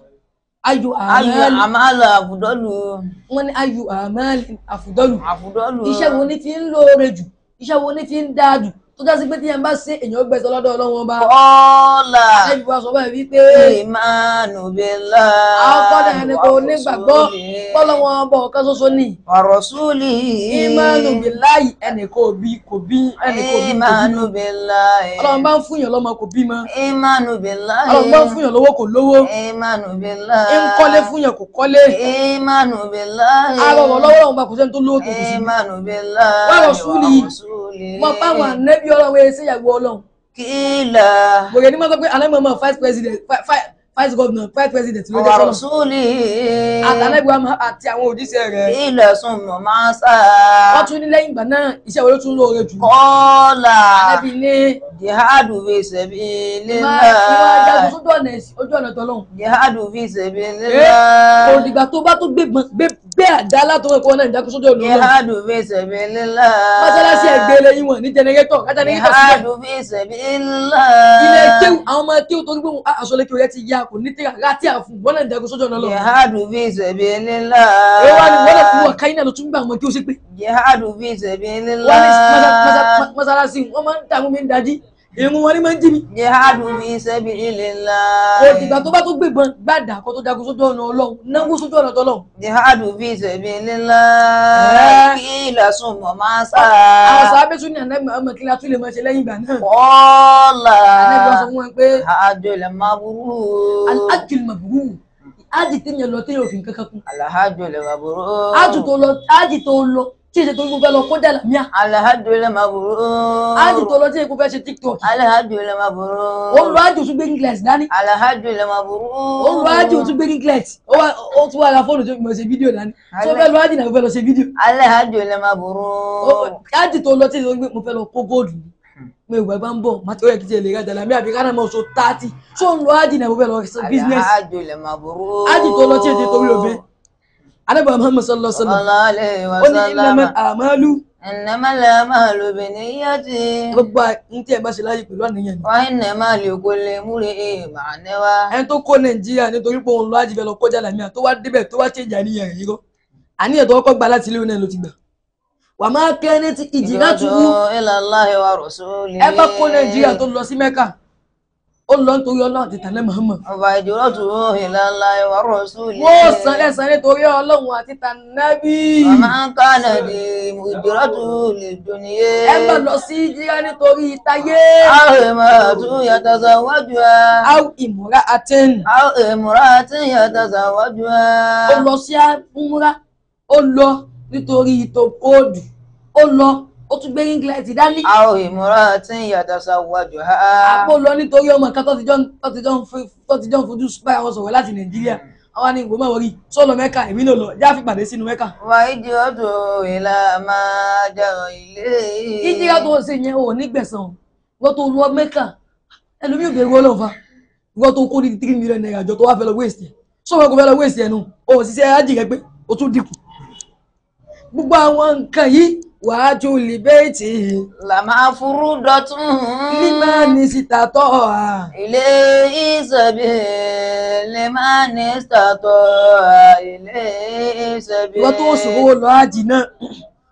Ayu Ayyul a'mali a'mali afdalu. wọ́n ní ayu a'mali afdalu. Afdalu. Iṣẹ́ wo ni ti ń lóore jù? Iṣẹ́ wo ni ti ń dáa jù? tó jásí pé tí yẹn bá ṣe èèyàn gbẹ̀san lọ́dọ̀ Ọlọ́run ọba. Qala. Ànábì wa sọ báyìí wípé. Ìmánu billahi. Àkọ́kọ́ náà ni kò nígbàgbọ́ pọ́lọ́wọ́n ọba ọ̀kan ṣoṣo ni. Wa rasulihi. Ìmánu billahi ẹnì kò bí kò bí ẹnì kò bí kò bí. Ìmánu billahi. Ọlọ́run bá ń fún yàn lọ́mọ kò bímọ. Ìmánu billahi. Ọlọ́run bá ń fún yàn lówó kò lówó. Ìmánu billahi. Ń kọ́lé fún yàn kò kọ́lé. Ìmánu billahi. Arọ̀rọ̀ lọ́wọ́ Ọlọ́run bá kò sẹ́ni tó lówó tó kò sí. Ìmánu billahi. Wa rasulihi. Mọ báwọn ànẹ́bí Ọlọ́run ẹ ṣèyàwó Ọlọ́run. Kílà. Bòrè ní mọ́ sọ pé ànẹ́bí ọmọ vice president vice governor vice president ló jẹ́ Wa sọ́nà. rasulihi. Àtànẹ́bí wa àti àwọn òjíṣẹ́ rẹ̀. Kílà summa máa sá. Wọ́n tún ní lẹ́yìn ìgbà náà iṣẹ́ wo ló tún lóore jù. Qala. Ànẹ́bí ní Jihadu fi ìmọ̀ ajagun sabilillah. sójú ọ̀nà ẹ̀sìn ojú ọ̀nà tọ́lọ́hun. Jihadu fi sabilillah. Òdìgbà tó bá tó gbé àdá látọwọ́ ẹ̀kọ́ náà ìjagun sójú ọ̀nà Ọlọ́run. Jihadu fi sabilillah. Mọ́sálásí ẹ̀gbẹ́ lẹ́yìn wọn ní jẹnẹrétọ̀ ká jẹnẹrétọ̀ síbẹ̀. Jihadu fi sabilillah. Ilé kéwù àwọn ọmọ kéwù tó ń gbé aṣọ lékè rẹ ti ya kò ní tíra láti àfún wọn náà ìjagun sójú ọ̀nà Ọlọ́run. Jihadu fi sabilillah. Èwo wá ni wọ́n lè fún wọn káyín náà ló tún gbà àwọn kéwù sí pé. Jihadu fi sabilillah. Wọ́n ní mọ́sálásí wọ́n máa ń dààmú mi ń dají irun wọn ni máa ń jí mi. Jihadu fi sabilillah. Òdìgbà tó bá tó gbébọn gbàdà kó tó jagun sójú ọ̀nà Ọlọ́run náwó sójú ọ̀nà tọ́lọ́run. Jihadu fi sabilillah. Kílà summa máa sá. Àwọn sàábé tún ní àná ọmọ kí la tún lè máa ṣe lẹ́yìn ìgbà náà. Qala. Ànábì wá sọ fún wọn pé Hajjul mabrur. al-hajjul mabrur ájì téèyàn lọ téèyàn ò fi nǹkan kan kún. Al-hajjul mabrur. Ájì tó lọ ájì tó lọ tí èsè tó ń fẹ́ lọ kó dà lámìá. Al-hajjul mabrur. Ájì tó lọ tí èkó fẹ́ ṣe TikTok. Al-hajjul mabrur. Ó ń lọ ájì ó tún gbé English dání. Al-hajjul mabrur. Ó ń lọ ájì ó tún gbé English. Ó tún wá ra fóònù tó fi mọ̀ ṣe fídíò dání. Tó fẹ́ lọ ájì náà fẹ́ lọ ṣe fídíò. Al-hajjul mabrur. Ájì tó lọ tí èsè tó ń gbé mo fẹ́ lọ kó góòdù ni. Mo ìwà bá ń bọ̀ màtí ó yẹ kí tiẹ̀ lè ra jàlámí àbí ká náà mọ̀ so 30. Tó ń lọ ájì náà mo fẹ́ lọ ṣe business. Al-hajjul mabrur. Ájì tó lọ tí èsè torí òfin. Ànábì Muhammad sallallahu alaihi wasallam. Sallallahu alaihi Ó ní wasallam. innamal a'malu. Innamal a'malu binniyati. Gbogbo ní tí ẹ bá ṣe láyé pẹ̀lú àníyàn ni. Wa innama likulli imri'in ma nawa. Ẹni tó kó Nàìjíríà nítorí pé òun lọ ájì fẹ́ lọ kó jàlámíà tó wá débẹ̀ tó wá change àníyàn rẹ̀ yìí kọ́. Àníyàn tó kọ́kọ́ gbà láti ilé náà ló ti gbà. Wà máa kẹ́ ní ti ìjìnlá tubu. Ila Allahi wa rasulihi. Ẹ bá kó Nàìjíríà tó lọ sí Mẹ́kà. Ó lọ nítorí Ọlọ́run àti tàlẹ́ Muhammad. Fa hijratuhu ila Allahi wa rasulihi. Wọ́n san lẹ́san nítorí Ọlọ́run àti tànàbí. Wa man kana hijratuhu lid-dunya. Ẹ bá lọ sí jíra nítorí ìtayé. Aw imra'atin yatazawwajuha. Aw imra'atin. Aw imra'atin yatazawwajuha. Ó lọ sí umra, ó lọ nítorí ìtò kóòdù, ó lọ, ó tún gbé English dání. Aw imra'atin yatazawwajuha. Àpò lọ nítorí ọmọ kan tó ti jọ ń fojú bára wọn sọ̀rọ̀ láti Nàìjíríà. Àwọn ni ìwé máa wọrí sọ́lọ Mẹ́kà èmi náà lọ já fi pàdé sínú Mẹ́kà. Wa hijratuhu ila ma hajara ilayhi. Ìjìyà tó ń ṣe yẹn ò ní gbẹ̀san o. Wọ́n tó lọ Mẹ́kà ẹlòmíì ò bẹ̀rù Ọlọ́run fa. Wọ́n tó kó ní 3 million naira jọ tó wá fẹ́ lọ waste ẹ̀. Sọ́wọ́n kò fẹ́ lọ waste ẹ̀ nù. O ò ṣiṣẹ́ ájì rẹ pé o tún dínkù. Gbogbo àwọn nǹkan yìí wàá ju lìbẹ́ẹ̀tì. Lama furudatun. Limani sitatoa. Ilayhi sabil. Limani sitatoa. Ilayhi sabil. Ìwọ́n tó ṣòwò lọ ájì náà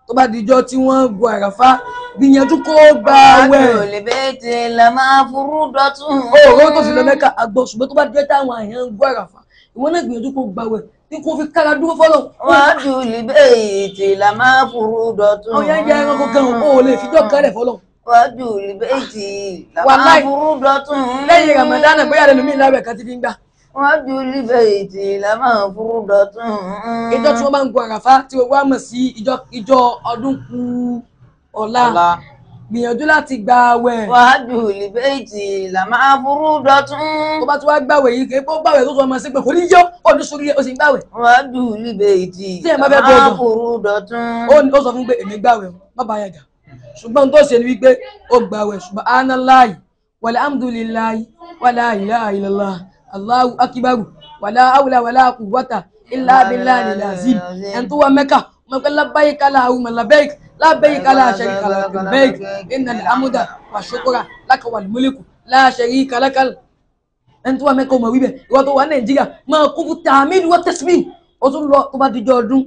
tó bá dijọ́ tí wọ́n gun Àràfá gbìyànjú kó gba àwẹ̀. Wàá ju lìbẹ́ẹ̀tì. Lama furudatun. Òòrùn tó sì lọ Mẹ́kà àgbọ̀ ṣùgbọ́n tó bá dijọ́ táwọn èèyàn ń gun Àràfá ìwọ náà gbìyànjú kó gba àwẹ̀ tí kò fi kára dúró fọ́lọ̀. Wàá ju lìbẹ́ẹ̀tì. Lama furudatun. Àwọn yẹn ń jẹ ẹranko kan ò lè fijọ́ kan lẹ̀ fọ́lọ̀. Wàá ju lìbẹ́ẹ̀tì. Lama Wàláì. furudatun. Lẹ́yìn Ramadan bóyá lẹ́nu mi lábẹ́ kan ti fi ń gbà. Wàá ju lìbẹ́ẹ̀tì. Lama furudatun. Ìjọ tí wọ́n bá ń gun Àràfá tí gbogbo wa mọ̀ sí ìjọ ọdún kù ọ̀la gbìyànjú láti gba àwẹ̀. Wàá ju lìbẹ́ẹ̀tì. Lama furudatun. Tó bá tún wá gbàwẹ̀ yìí kì í pé ó gbàwẹ̀ tó tún ọmọ sí pé kò ní yọ ọdún sórí ó sì ń gbàwẹ̀. Wàá ju lìbẹ́ẹ̀tì. Tí ẹ bá fẹ́ bọ́ Lama ọdún. furudatun. Ó sọ fún pé èmi gbàwẹ̀ o, má bàa yàgà. Ṣùgbọ́n tó ṣe ni wípé ó gbàwẹ̀ subhanallahi walhamdulillahi wala ilaha illallah Allahu akbar wala hawla wala quwwata illa billahi al-azim. Ẹni tó wá Mẹ́kà mọ̀ pé labbaik Allahumma labbaik labbaik la sharika lak labbaik innal hamda wa shukra laka wal mulku la sharika lak. Ẹni tó wá Mẹ́kà mọ̀ wíbẹ̀ ìwọ tó wà Nàìjíríà máa kún fún tahmid wa tasbih. Ó tún lọ tó bá dijọ́ ọdún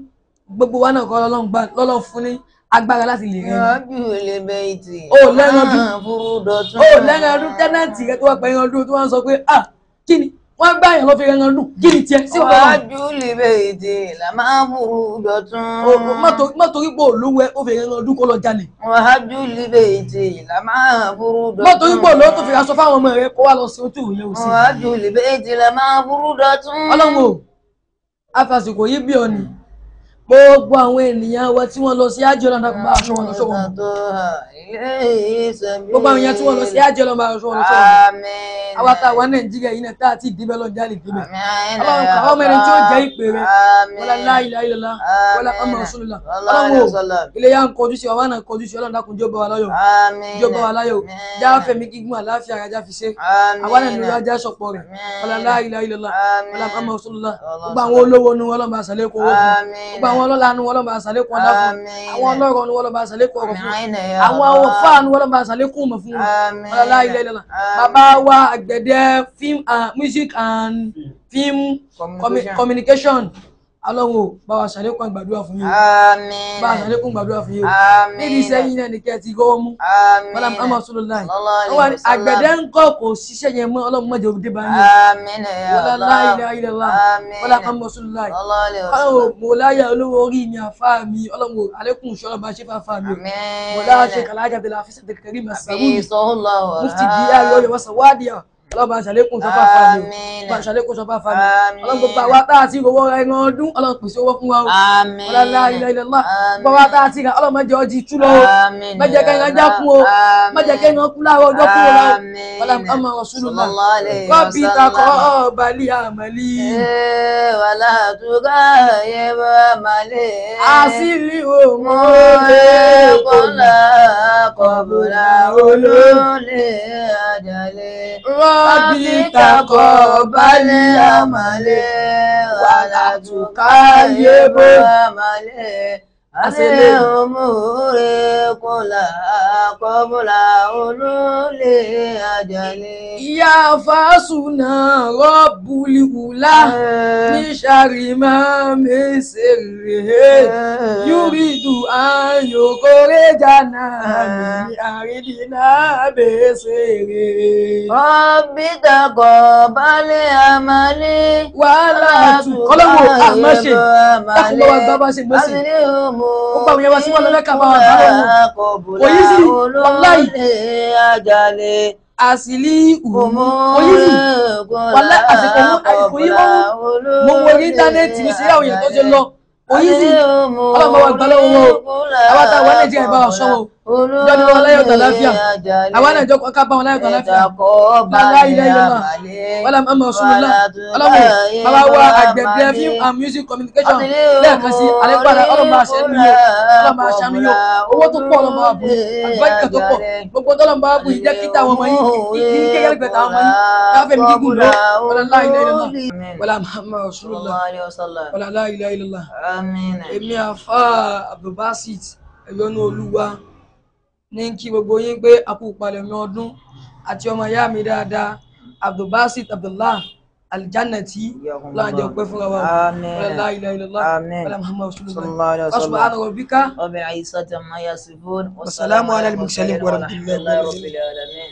gbogbo wa náà kọ́ lọ́lọ́run fún ní agbára láti lè rẹ Rajul bayti. Ó lẹ́ran ọdún. Furudotun. Ó lẹ́ran ọdún, tẹ́nàntì rẹ tó wá pẹ̀lú ọdún tó wá ń sọ pé ah kí ni wọ́n gbá yàn ló fi rẹran ọdún, kí ni tiẹ̀ sí ọ̀pọ̀ wọn. Rajul bayti lama furudotun. Má torí pé olówó ẹ ó fi rẹran ọdún kó lọ jalè. Rajul bayti lama furudotun. Má torí pé olówó tó fi aṣọ fáwọn ọmọ rẹ kó wá lọ sí ojú ìyẹn òsì. Rajul bayti lama furudotun. Ọlọ́run o, afàsìkò yìí bí ọ ni gbogbo àwọn ènìyàn wa tí wọ́n lọ sí ájì, Ọlọ́run dákun bá aṣọ wọn lọ sọ́wọ́n. Gbogbo àwọn èèyàn tí wọ́n lọ sí ájì, Ọlọ́run bá aṣọ wọn lọ sọ́wọ́n. Àmín. Àwa tá a wà Nàìjíríà yìí náà tá a ti débẹ̀, Ọlọ́run já lè débẹ̀. Àmín. Ọlọ́run kà ọmọ ẹni tí ó jẹ́ ìpè rẹ. Àmín. Wala la ilaha illallah wala Àmín. ọmọ rasulullah. Sallallahu Ọlọ́run alaihi o, wasallam. ilé yà ń kọjú sí wa, wà náà kọjú sí Ọlọ́run dákun jọ̀ọ́ bá wa láyọ̀. Àmín. Jọ̀ọ́ bá wa láyọ̀. Já fẹ̀mí gígùn àláfíà ara já fi ṣe. Àmín. Àwa náà ní wájú aṣọpọ̀ rẹ̀. Àmín. Wala la ilaha illallah Àmín. wala ọmọ rasulullah. Sallallahu Gbogbo àwọn olówó nu Ọlọ́run bá ṣàlékún owó fún. Àmín. Gbogbo àwọn ọlọ́lá nu Ọlọ́run bá ṣàlékún ọlá fún. Àmín. Àwọn ọlọ́rọ̀ nu Ọlọ́run bá ṣàlékún ọrọ̀ fún. Àmín ya Àwọn Allah. òfáà nu Ọlọ́run bá ṣàlékún ìmọ̀ fún wọn. Àmín. Wala la ilaha illallah. Àmín. Bàbá wa àgbẹ̀dẹ film and music and film Communication. communication, Ọlọ́run o, bá wa ṣàlékún àgbàdua fún yín o. Àmín. Bá wa ṣàlékún gbàdúrà fún yín o. Àmín. Níbi iṣẹ́ yín náà ní kẹ́ ẹ ti gọ́wọ́ mú. Àmín. Wala Muhammad rasulullah. Sallallahu alaihi Wọ́n wá ní wasallam. àgbẹ̀dẹ ń kọ́ kò ṣiṣẹ́ yẹn mọ́, Ọlọ́run má jẹ́ ó dé bá yín o. Àmín ya Wala Allah. la ilaha illallah Àmín. wala Muhammad rasulullah. Sallallahu alaihi Ọlọ́run wasallam. o, mọ̀láyà olówó orí mi àfáà mi, Ọlọ́run o, àlékún ìṣọ́ Ọlọ́run bá ṣe fáfáà mi o. Àmín. Mọ̀láyà ṣe kàlájà bẹ̀rẹ̀ àfíṣẹ́ tẹ̀kẹ̀rí màsàwùn Sallallahu mufti di ayọ̀ yọ̀ wọ́sàn wádìí Ọlọ́run bá ṣàlékún sọ́fà fámi o. Àmín. Bá ṣàlékún sọ́fà fámi. Àmín. Ọlọ́run gbogbo àwa tá a ti rówó ẹran ọdún, Ọlọ́run pèsè owó fún wa o. Àmín. Wala la ilaha illallah. Àmín. Gbogbo àwa tá a ti rà, Ọlọ́run má jẹ́ ọjì tú lọ o. Àmín. Má jẹ́ kẹ́hìn ajá kú o. Àmín. Má jẹ́ kẹ́hìn kú láàárọ̀ ọjọ́ kúrò la o. Àmín. Wala Muhammad rasulullah. Sallallahu alaihi Rabbi wasallam. taqabbal amali. Eh, wala tughayyib amali. Àṣírí òun Kọ́lá kọ̀bùlà olólè àjàlè. Rabbi taqabbal amali. Wala tughayyib amali. Àṣírí. Àṣírí òmùrè kọ́lá kọ̀bùlà olólè àjàlè. Ìyá fásúnà rọ́bùlì wùlá ní sàrìmá mẹ́sẹ̀rẹ̀ yúrídù ayòkórè jàǹdà ní àrídìnà mẹ́sẹ̀rẹ̀. Rabbi taqabbal amali. Wàhálà tù ọlọ́wọ́ àmọ́ṣe dákun bá wa gbá bá ṣe mọ́ṣe. Ó gbà wọ́n yẹn wá sí wọn lọ́lẹ́ka bá wa gbá lọ́wọ́. Kò yí sí, wàláì. Àsìlí ìhù kò yí sí. Wàláì àsìkò mú àsìkò yìí mọ́ mo wo orí íńtánẹ́ẹ̀tì mi sí àwọn èèyàn tó ṣe lọ. Kò yí sí. Ọlọ́run bá wa gbà lọ́wọ́ wọn o. Àwa tá a wà Nàìjíríà bá wa sọ wọn o. Ìjọ ni wọn láyọ̀ tàlàáfíà. Àwa náà jọ ká bá wọn láyọ̀ tàlàáfíà. La ilaha illallah. Wala Muhammad rasulullah. Ọlọ́run bàbá wa àgbẹ̀dẹ film and music communication lẹ́ẹ̀kan sí àlégbára Ọlọ́run bá ṣe é nìyó. Ọlọ́run bá ṣàánú yó. Owó tó pọ̀ Ọlọ́run bá bù. Àlùbáríkà tó pọ̀. Gbogbo tọ́lọ́run bá bù yìí jẹ́ kí táwọn ọmọ yìí kí kékeré gbẹ̀ta àwọn ọmọ yìí. Káfẹ́ mi gígùn lọ. Wala la ilaha illallah. Wala Muhammad rasulullah. Wala la ilaha illallah. Àmín. Èmi àfa Abdulbasit ẹ̀yọ́nú Olúwa ní kí gbogbo yín pé a kú palẹ̀mọ́ ọdún àti ọmọ ìyá mi dáadáa Abdulbasit Abdullah Aljannati láàjọ pẹ́ fúnra wa. Àmín. Wala la ilaha illallah. Àmín. Wala Muhammad rasulullah. Sallallahu alaihi wasallam. Subhana rabbika. رب العزة عما يصفون والسلام على المرسلين ورحمة الله رب العالمين.